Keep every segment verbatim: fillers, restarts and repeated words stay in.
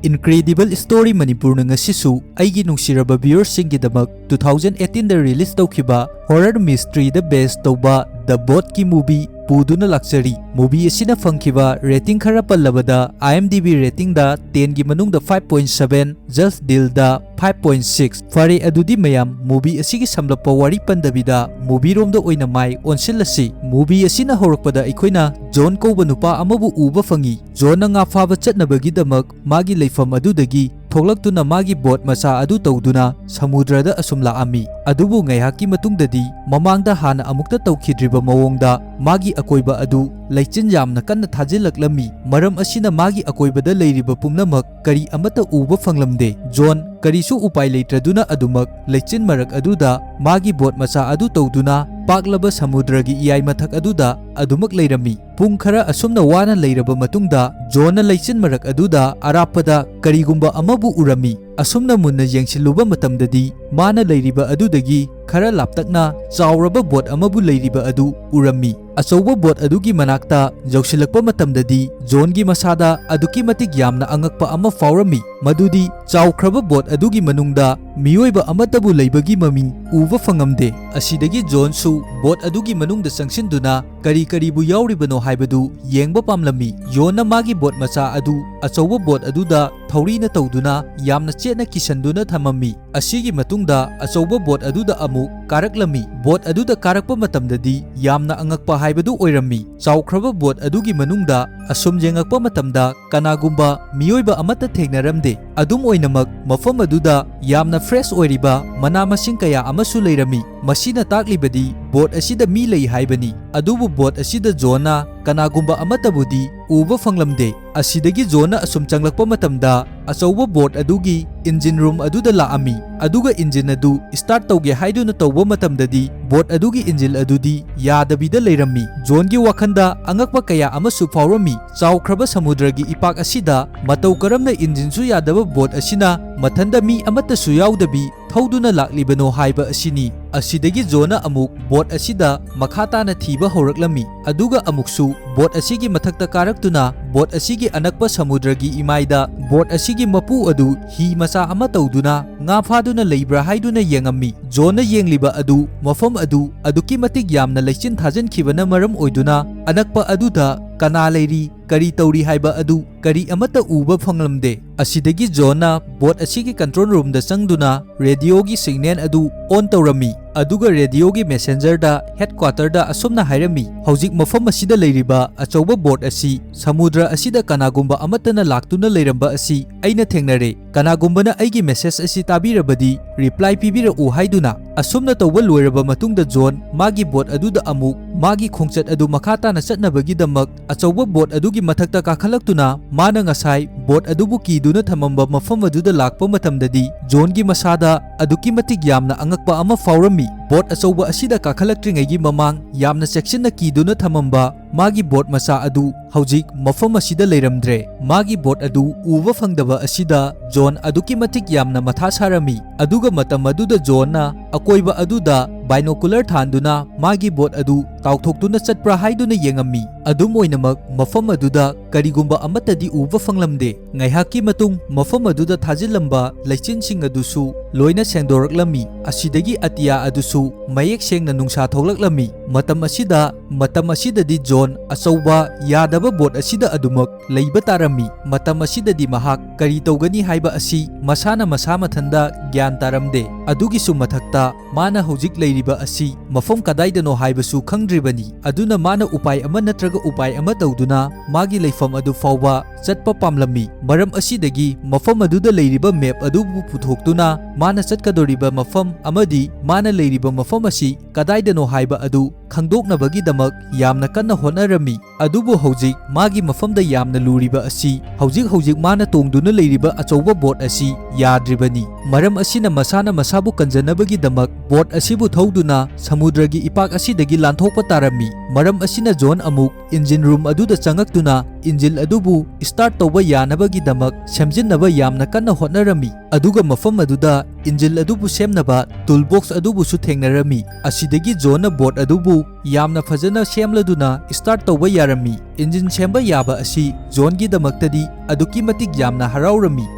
Incredible Story Manipurꯅ ꯉꯁꯤꯁꯨ ꯑꯩꯒꯤ ꯅꯨꯡꯁꯤꯔꯕ viewersꯁꯤꯡꯒꯤꯗꯃꯛ two thousand eighteenꯗ release ꯇꯧꯈꯤꯕ horror mysteryꯗ base ꯇꯧꯕ The Boatꯀꯤ movie ꯄꯨꯗꯨꯅ ꯂꯥꯛꯆꯔꯤ꯫ Movie ꯑꯁꯤꯅ ꯐꯪꯈꯤꯕ rating ꯈꯔ ꯄꯜꯂꯕꯗ, IMDb ratingꯗ tenꯒꯤ ꯃꯅꯨꯡꯗ five point seven, Just Dealꯗ five point six꯫ ꯐꯔꯦ, ꯑꯗꯨꯗꯤ ꯃꯌꯥꯝ movie ꯑꯁꯤꯒꯤ ꯁꯝꯂꯞꯄ ꯋꯥꯔꯤ ꯄꯟꯗꯕꯤꯗ movieꯔꯣꯝꯗ ꯑꯣꯏꯅ ꯃꯥꯏ ꯑꯣꯟꯁꯤꯜꯂꯁꯤ꯫ Movie ꯑꯁꯤꯅ ꯍꯧꯔꯛꯄꯗ ꯑꯩꯈꯣꯏꯅ John ꯀꯧꯕ ꯅꯨꯄꯥ ꯑꯃꯕꯨ ꯎꯕ ꯐꯪꯉꯤ꯫ Johnꯅ ꯉꯥ ꯐꯥꯕ ꯆꯠꯅꯕꯒꯤꯗꯃꯛ ꯃꯥꯒꯤ ꯂꯩꯐꯝ ꯑꯗꯨꯗꯒꯤ ꯊꯣꯛꯂꯛꯇꯨꯅ ꯃꯥꯒꯤ boat ꯃꯆꯥ ꯑꯗꯨ ꯇꯧꯗꯨꯅ ꯁꯃꯨꯗ꯭ꯔꯗ ꯑꯁꯨꯝ ꯂꯥꯛꯑꯝꯃꯤ꯫ ꯑꯗꯨꯕꯨ ꯉꯥꯏꯍꯥꯛꯀꯤ ꯃꯇꯨꯡꯗꯗꯤ ꯃꯃꯥꯡꯗ ꯍꯥꯟꯅ ꯑꯃꯨꯛꯇ ꯇꯧꯈꯤꯗ꯭ꯔꯤꯕ ꯃꯑꯣꯡꯗ ꯃꯥꯒꯤ ꯑꯀꯣꯏꯕ ꯑꯗꯨ ꯂꯩꯆꯤꯟ ꯌꯥꯝꯅ ꯀꯟꯅ ꯊꯥꯖꯤꯜꯂꯛꯂꯝꯃꯤ꯫ ꯃꯔꯝ ꯑꯁꯤꯅ ꯃꯥꯒꯤ ꯑꯀꯣꯏꯕꯗ ꯂꯩꯔꯤꯕ ꯄꯨꯝꯅꯃꯛ ꯀꯔꯤ ꯑꯃꯠꯇ ꯎꯕ ꯐꯪꯂꯝꯗꯦ꯫ John ꯀꯔꯤꯁꯨ ꯎꯄꯥꯏ ꯂꯩꯇ꯭ꯔꯗꯨꯅ ꯑꯗꯨꯃꯛ ꯂꯩꯆꯤꯟ ꯃꯔꯛ ꯑꯗꯨꯗ ꯃꯥꯒꯤ boat ꯃꯆꯥ ꯑꯗꯨ ꯇꯧꯗꯨꯅ ꯄꯥꯛꯂꯕ ꯁꯃꯨꯗ꯭ꯔꯒꯤ ꯏꯌꯥꯏ ꯃꯊꯛ ꯑꯗꯨꯗ ꯑꯗꯨꯃꯛ ꯂꯩꯔꯝꯃꯤ꯫ ꯄꯨꯡ ꯈꯔ ꯑꯁꯨꯝꯅ ꯋꯥꯅ ꯂꯩꯔꯕ ꯃꯇꯨꯡꯗ, Johnꯅ ꯂꯩꯆꯤꯟ ꯃꯔꯛ ꯑꯗꯨꯗ ꯑꯔꯥꯞꯄꯗ ꯀꯔꯤꯒꯨꯝꯕ ꯑꯃꯕꯨ ꯎꯔꯝꯃꯤ꯫ ꯑꯁꯨꯝꯅ ꯃꯨꯟꯅ ꯌꯦꯡꯁꯤꯜꯂꯨꯕ ꯃꯇꯝꯗꯗꯤ, ꯃꯥꯅ ꯂꯩꯔꯤꯕ ꯑꯗꯨꯗꯒꯤ ꯈꯔ ꯂꯥꯞꯇꯛꯅ ꯆꯥꯎꯔꯕ boat ꯑꯃꯕꯨ ꯂꯩꯔꯤꯕ ꯑꯗꯨ ꯎꯔꯝꯃꯤ꯫ ꯑꯆꯧꯕ boat ꯑꯗꯨꯒꯤ ꯃꯅꯥꯛꯇ ꯌꯧꯁꯤꯜꯂꯛꯄ ꯃꯇꯝꯗꯗꯤ, Johnꯒꯤ ꯃꯁꯥꯗ ꯑꯗꯨꯛꯀꯤ ꯃꯇꯤꯛ ꯌꯥꯝꯅ ꯑꯉꯛꯄ ꯑꯃ ꯐꯥꯎꯔꯝꯃꯤ, ꯃꯗꯨꯗꯤ ꯆꯥꯎꯈ꯭ꯔꯕ boat ꯑꯗꯨꯒꯤ ꯃꯅꯨꯡꯗ ꯃꯤꯑꯣꯏꯕ ꯑꯃꯠꯇꯕꯨ ꯂꯩꯕꯒꯤ ꯃꯃꯤ ꯎꯕ ꯐꯪꯉꯝꯗꯦ꯫ ꯑꯁꯤꯗꯒꯤ Johnꯁꯨ boat ꯑꯗꯨꯒꯤ ꯃꯅꯨꯡꯗ ꯆꯪꯁꯤꯟꯗꯨꯅ ꯀꯔꯤ ꯀꯔꯤꯕꯨ ꯌꯥꯎꯔꯤꯕꯅꯣ ꯍꯥꯏꯕꯗꯨ ꯌꯦꯡꯕ ꯄꯥꯝꯂꯝꯃꯤ꯫ Johnꯅ ꯃꯥꯒꯤ boat ꯃꯆꯥ ꯑꯗꯨ ꯑꯆꯧꯕ boat ꯑꯗꯨꯗ ꯊꯧꯔꯤꯅ ꯇꯧꯗꯨꯅ ꯌꯥꯝꯅ ꯆꯦꯠꯅ ꯀꯤꯁꯟꯗꯨꯅ ꯊꯝꯃꯝꯃꯤ꯫ ꯑꯁꯤꯒꯤ ꯃꯇꯨꯡꯗ ꯑꯆꯧꯕ boat ꯑꯗꯨꯗ ꯑꯃꯨꯛ ꯀꯥꯔꯛꯂꯝꯃꯤ꯫ Boat ꯑꯗꯨꯗ ꯀꯥꯔꯛꯄ ꯃꯇꯝꯗꯗꯤ ꯌꯥꯝꯅ ꯑꯉꯛꯄ ꯍꯥꯏꯕꯗꯨ ꯑꯣꯏꯔꯝꯃꯤ꯫ ꯆꯥꯎꯈ꯭ꯔꯕ boat ꯑꯗꯨꯒꯤ ꯃꯅꯨꯡꯗ ꯑꯁꯨꯝ ꯌꯦꯡꯉꯛꯄ ꯃꯇꯝꯗ ꯀꯅꯥꯒꯨꯝꯕ ꯃꯤꯑꯣꯏꯕ ꯑꯃꯠꯇ ꯊꯦꯡꯅꯔꯝꯗꯦ꯫ ꯑꯗꯨꯝ ꯑꯣꯏꯅꯃꯛ, ꯃꯐꯝ ꯑꯗꯨꯗ ꯌꯥꯝꯅ fresh ꯑꯣꯏꯔꯤꯕ ꯃꯅꯥ ꯃꯁꯤꯡ ꯀꯌꯥ ꯑꯃꯁꯨ ꯂꯩꯔꯝꯃꯤ꯫ ꯃꯁꯤꯅ ꯇꯥꯛꯂꯤꯕꯗꯤ boat ꯑꯁꯤꯗ ꯃꯤ ꯂꯩ ꯍꯥꯏꯕꯅꯤ꯫ ꯑꯗꯨꯕꯨ boat ꯑꯁꯤꯗ Johnꯅ ꯀꯅꯥꯒꯨꯝꯕ ꯑꯃꯠꯇꯕꯨꯗꯤ ꯎꯕ ꯐꯪꯂꯝꯗꯦ꯫ ꯑꯁꯤꯗꯒꯤ Johnꯅ ꯑꯁꯨꯝ ꯆꯪꯂꯛꯄ ꯃꯇꯝꯗ, ꯑꯆꯧꯕ boat ꯑꯗꯨꯒꯤ engine room ꯑꯗꯨꯗ ꯂꯥꯛꯑꯝꯃꯤ꯫ ꯑꯗꯨꯒ engine ꯑꯗꯨ start ꯇꯧꯒꯦ ꯍꯥꯏꯗꯨꯅ ꯇꯧꯕ ꯃꯇꯝꯗꯗꯤ, boat ꯑꯗꯨꯒꯤ engine ꯑꯗꯨꯗꯤ ꯌꯥꯗꯕꯤꯗ ꯂꯩꯔꯝꯃꯤ꯫ Johnꯒꯤ ꯋꯥꯈꯜꯗ ꯑꯉꯛꯄ ꯀꯌꯥ ꯑꯃꯁꯨ ꯐꯥꯎꯔꯝꯃꯤ꯫ ꯆꯥꯎꯈ꯭ꯔꯕ ꯁꯃꯨꯗ꯭ꯔꯒꯤ ꯏꯄꯥꯛ ꯑꯁꯤꯗ ꯃꯇꯧ ꯀꯔꯝꯅ engineꯁꯨ ꯌꯥꯗꯕ boat ꯑꯁꯤꯅ ꯃꯊꯟꯗ ꯃꯤ ꯑꯃꯠꯇꯁꯨ ꯌꯥꯎꯗꯕꯤ ꯊꯧꯗꯨꯅ ꯂꯥꯛꯂꯤꯕꯅꯣ ꯍꯥꯏꯕ ꯑꯁꯤꯅꯤ꯫ ꯑꯁꯤꯗꯒꯤ ꯖꯣꯟꯅ ꯑꯃꯨꯛ ꯕꯣꯠ ꯑꯁꯤꯗ ꯃꯈꯥ ꯇꯥꯅ ꯊꯤꯕ ꯍꯧꯔꯛꯂꯝꯃꯤ, ꯑꯗꯨꯒ ꯑꯃꯨꯛꯁꯨ ꯕꯣꯠ ꯑꯁꯤꯒꯤ ꯃꯊꯛꯇ ꯀꯥꯔꯛꯇꯨꯅ ꯕꯣꯠ ꯑꯁꯤꯒꯤ ꯑꯅꯛꯄ ꯁꯃꯨꯗ꯭ꯔꯒꯤ ꯏꯃꯥꯏꯗ ꯕꯣꯠ ꯑꯁꯤꯒꯤ ꯃꯄꯨ ꯑꯗꯨ ꯍꯤ ꯃꯆꯥ ꯑꯃ ꯇꯧꯗꯨꯅ ꯉꯥ ꯐꯥꯗꯨꯅ ꯂꯩꯕ꯭ꯔꯥ ꯍꯥꯏꯗꯨꯅ ꯌꯦꯡꯉꯝꯃꯤ꯫ ꯖꯣꯟꯅ ꯌꯦꯡꯂꯤꯕ ꯑꯗꯨ ꯃꯐꯝ ꯑꯗꯨ ꯑꯗꯨꯛꯀꯤ ꯃꯇꯤꯛ ꯌꯥꯝꯅ ꯂꯩꯆꯤꯟ ꯊꯥꯖꯤꯟꯈꯤꯕꯅ ꯃꯔꯝ ꯑꯣꯏꯗꯨꯅ ꯑꯅꯛꯄ ꯑꯗꯨꯗ ꯀꯅꯥ ꯂꯩꯔꯤ, ꯀꯔꯤ ꯇꯧꯔꯤ ꯍꯥꯏꯕ ꯑꯗꯨ ꯀꯔꯤ ꯑꯃꯠꯇ ꯎꯕ ꯐꯪꯂꯝꯗꯦ꯫ ꯑꯁꯤꯗꯒꯤ ꯖꯣꯟꯅ ꯕꯣꯠ ꯑꯁꯤꯒꯤ ꯀꯟꯇ꯭ꯔꯣꯜ ꯔꯨꯝꯗ ꯆꯪꯗꯨꯅ ꯔꯦꯗꯤꯑꯣꯒꯤ ꯁꯤꯒꯅꯦꯜ ꯑꯗꯨ ꯑꯣꯟ ꯇꯧꯔꯝꯃꯤ, ꯑꯗꯨꯒ ꯔꯦꯗꯤꯑꯣꯒꯤ ꯃꯦꯁꯦꯟꯖꯔꯗ ꯍꯦꯗꯀ꯭ꯋꯥꯇꯔꯗ ꯑꯁꯨꯝꯅ ꯍꯥꯏꯔꯝꯃꯤ, "ꯍꯧꯖꯤꯛ ꯃꯐꯝ ꯑꯁꯤꯗ ꯂꯩꯔꯤꯕ ꯑꯆꯧꯕ ꯕꯣꯠ ꯑꯁꯤ ꯁꯃꯨꯗ꯭ꯔ ꯑꯁꯤꯗ ꯀꯅꯥꯒꯨꯝꯕ ꯑꯃꯠꯇꯅ ꯂꯥꯛꯇꯨꯅ ꯂꯩꯔꯝꯕ ꯑꯁꯤ ꯑꯩꯅ ꯊꯦꯡꯅꯔꯦ꯫ ꯀꯅꯥꯒꯨꯝꯕꯅ ꯑꯩꯒꯤ ꯃꯦꯁꯦꯖ ꯑꯁꯤ ꯇꯥꯕꯤꯔꯕꯗꯤ ꯔꯤꯄ꯭ꯂꯥꯏ ꯄꯤꯕꯤꯔꯛꯎ" ꯍꯥꯏꯗꯨꯅ꯫ ꯑꯁꯨꯝꯅ ꯇꯧꯕ ꯂꯣꯏꯔꯕ ꯃꯇꯨꯡꯗ ꯖꯣꯟ ꯃꯥꯒꯤ ꯕꯣꯠ ꯑꯗꯨꯗ ꯑꯃꯨꯛ ꯃꯥꯒꯤ ꯈꯣꯡꯆꯠ ꯑꯗꯨ ꯃꯈꯥ ꯇꯥꯅ ꯆꯠꯅꯕꯒꯤꯗꯃꯛ ꯑꯆꯧꯕ ꯕꯣꯠ ꯑꯗꯨꯒꯤ ꯃꯊꯛꯇ ꯀꯥꯈꯠꯂꯛꯇꯨꯅ ꯃꯥꯅ ꯉꯁꯥꯏ ꯕꯣꯠ ꯑꯗꯨꯕꯨ ꯀꯤꯗꯨꯅ ꯊꯝꯃꯝꯕ ꯃꯐꯝ ꯑꯗꯨꯗ ꯂꯥꯛꯄ ꯃꯇꯝꯗꯗꯤ ꯖꯣꯟꯒꯤ ꯃꯁꯥꯗ ꯑꯗꯨꯛꯀꯤ ꯃꯇꯤꯛ ꯌꯥꯝꯅ ꯑꯉꯛꯄ ꯑꯃ ꯐꯥꯎꯔꯝꯃꯤ꯫ ꯕꯣꯠ ꯑꯆꯧꯕ ꯑꯁꯤꯗ ꯀꯥꯈꯠꯂꯛꯇ꯭ꯔꯤꯉꯩꯒꯤ ꯃꯃꯥꯡ ꯌꯥꯝꯅ ꯆꯦꯛꯁꯤꯟꯅ ꯀꯤꯗꯨꯅ ꯊꯝꯃꯝꯕ ꯃꯥꯒꯤ ꯕꯣꯠ ꯃꯆꯥ ꯑꯗꯨ ꯍꯧꯖꯤꯛ ꯃꯐꯝ ꯑꯁꯤꯗ ꯂꯩꯔꯝꯗ꯭ꯔꯦ꯫ ꯃꯥꯒꯤ ꯕꯣꯠ ꯑꯗꯨ ꯎꯕ ꯐꯪꯗꯕ ꯑꯁꯤꯗ ꯖꯣꯟ ꯑꯗꯨꯛꯀꯤ ꯃꯇꯤꯛ ꯌꯥꯝꯅ ꯃꯊꯥ ꯁꯥꯔꯝꯃꯤ꯫ ꯑꯗꯨꯒ ꯃꯇꯝ ꯑꯗꯨꯗ ꯖꯣꯟꯅ ꯑꯀꯣꯏꯕ ꯑꯗꯨꯗ ꯕꯥꯏꯅꯣꯀꯨꯂꯔ ꯊꯥꯟꯗꯨꯅ ꯃꯥꯒꯤ ꯕꯣꯠ ꯑꯗꯨ ꯇꯥꯎꯊꯣꯛꯇꯨꯅ ꯆꯠꯄ꯭ꯔꯥ ꯍꯥꯏꯗꯨꯅ ꯌꯦꯡꯉꯝꯃꯤ꯫ ꯑꯗꯨꯝ ꯑꯣꯏꯅꯃꯛ, ꯃꯐꯝ ꯑꯗꯨꯗ ꯀꯔꯤꯒꯨꯝꯕ ꯑꯃꯠꯇꯗꯤ ꯎꯕ ꯐꯪꯂꯝꯗꯦ꯫ ꯉꯥꯏꯍꯥꯛꯀꯤ ꯃꯇꯨꯡ ꯃꯐꯝ ꯑꯗꯨꯗ ꯊꯥꯖꯤꯜꯂꯝꯕ ꯂꯩꯆꯤꯟꯁꯤꯡ ꯑꯗꯨꯁꯨ ꯂꯣꯏꯅ ꯁꯦꯡꯗꯣꯔꯛꯂꯝꯃꯤ꯫ ꯑꯁꯤꯗꯒꯤ ꯑꯇꯤꯌꯥ ꯑꯗꯨꯁꯨ ꯃꯌꯦꯛ ꯁꯦꯡꯅ ꯅꯨꯡꯁꯥ ꯊꯣꯛꯂꯛꯂꯝꯃꯤ꯫ ꯃꯇꯝ ꯑꯁꯤꯗ, ꯃꯇꯝ ꯑꯁꯤꯗꯗꯤ ꯖꯣꯟ ꯑꯆꯧꯕ ꯌꯥꯗꯕ ꯕꯣꯠ ꯑꯁꯤꯗ ꯑꯗꯨꯃꯛ ꯂꯩꯕ ꯇꯥꯔꯝꯃꯤ꯫ ꯃꯇꯝ ꯑꯁꯤꯗꯗꯤ ꯃꯍꯥꯛ ꯀꯔꯤ ꯇꯧꯒꯅꯤ ꯍꯥꯏꯕ ꯑꯁꯤ ꯃꯁꯥꯅ ꯃꯁꯥ ꯃꯊꯟꯗ ꯒ꯭ꯌꯥꯟ ꯇꯥꯔꯝꯗꯦ꯫ ꯑꯗꯨꯒꯤꯁꯨ ꯃꯊꯛꯇ, ꯃꯥꯅ ꯍꯧꯖꯤꯛ ꯂꯩꯔꯤꯕ ꯑꯁꯤ ꯃꯐꯝ ꯀꯗꯥꯏꯗꯅꯣ ꯍꯥꯏꯕꯁꯨ ꯈꯪꯗ꯭ꯔꯤꯕꯅꯤ꯫ ꯑꯗꯨꯅ ꯃꯥꯅ ꯎꯄꯥꯏ ꯑꯃ ꯅꯠꯇ꯭ꯔꯒ ꯎꯄꯥꯏ ꯑꯃ ꯇꯧꯗꯨꯅ ꯃꯥꯒꯤ ꯂꯩꯐꯝ ꯑꯗꯨ ꯐꯥꯎꯕ ꯆꯠꯄ ꯄꯥꯝꯂꯝꯃꯤ꯫ ꯃꯔꯝ ꯑꯁꯤꯗꯒꯤ ꯃꯐꯝ ꯑꯗꯨꯗ ꯂꯩꯔꯤꯕ ꯃꯦꯞ ꯑꯗꯨꯕꯨ ꯄꯨꯊꯣꯛꯇꯨꯅ ꯃꯥꯅ ꯆꯠꯀꯗꯧꯔꯤꯕ ꯃꯐꯝ ꯑꯃꯗꯤ ꯃꯥꯅ ꯂꯩꯔꯤꯕ ꯃꯐꯝ ꯑꯁꯤ ꯀꯗꯥꯏꯗꯅꯣ ꯍꯥꯏꯕ ꯑꯗꯨ ꯈꯪꯗꯣꯛꯅꯕꯒꯤꯗꯃꯛ ꯌꯥꯝꯅ ꯀꯟꯅ ꯍꯣꯠꯅꯔꯝꯃꯤ꯫ ꯑꯗꯨꯕꯨ ꯍꯧꯖꯤꯛ ꯃꯥꯒꯤ ꯃꯐꯝꯗ ꯌꯥꯝꯅ ꯂꯨꯔꯤꯕ ꯑꯁꯤ ꯍꯧꯖꯤꯛ ꯍꯧꯖꯤꯛ ꯃꯥꯅ ꯇꯣꯡꯗꯨꯅ ꯂꯩꯔꯤꯕ ꯑꯆꯧꯕ ꯕꯣꯠ ꯑꯁꯤ ꯌꯥꯗ꯭ꯔꯤꯕꯅꯤ꯫ ꯃꯔꯝ ꯑꯁꯤꯅ ꯃꯁꯥꯅ ꯃꯁꯥꯕꯨ ꯀꯟꯖꯅꯕꯒꯤꯗꯃꯛ ꯕꯣꯠ ꯑꯁꯤꯕꯨ ꯊꯧꯗꯨꯅ ꯁꯃꯨꯗ꯭ꯔꯒꯤ ꯏꯄꯥꯛ ꯑꯁꯤꯗꯒꯤ ꯂꯥꯟꯊꯣꯛꯄ ꯇꯥꯔꯝꯃꯤ꯫ ꯃꯔꯝ ꯑꯁꯤꯅ ꯖꯣꯟ ꯑꯃꯨꯛ ꯏꯟꯖꯤꯟ ꯔꯨꯝ ꯑꯗꯨꯗ ꯆꯪꯉꯛꯇꯨꯅ ꯏꯟꯖꯤꯟ ꯑꯗꯨꯕꯨ ꯁ꯭ꯇꯥꯔꯠ ꯇꯧꯕ ꯌꯥꯅꯕꯒꯤꯗꯃꯛ ꯁꯦꯝꯖꯤꯟꯅꯕ ꯌꯥꯝꯅ ꯀꯟꯅ ꯍꯣꯠꯅꯔꯝꯃꯤ꯫ ꯑꯗꯨꯒ ꯃꯐꯝ ꯑꯗꯨꯗ ꯏꯟꯖꯤꯟ ꯑꯗꯨꯕꯨ ꯁꯦꯝꯅꯕ ꯇꯨꯜ ꯕꯣꯛꯁ ꯑꯗꯨꯕꯨꯁꯨ ꯊꯦꯡꯅꯔꯝꯃꯤ꯫ ꯑꯁꯤꯗꯒꯤ ꯖꯣꯟꯅ ꯕꯣꯠ ꯑꯗꯨꯕꯨ ꯌꯥꯝꯅ ꯐꯖꯅ ꯁꯦꯝꯂꯗꯨꯅ ꯁ꯭ꯇꯥꯔꯠ ꯇꯧꯕ ꯌꯥꯔꯝꯃꯤ꯫ ꯏꯟꯖꯤꯟ ꯁꯦꯝꯕ ꯌꯥꯕ ꯑꯁꯤ ꯖꯣꯟꯒꯤꯗꯃꯛꯇꯗꯤ ꯑꯗꯨꯛꯀꯤ ꯃꯇꯤꯛ ꯌꯥꯝꯅ ꯍꯔꯥꯎꯔꯝꯃꯤ꯫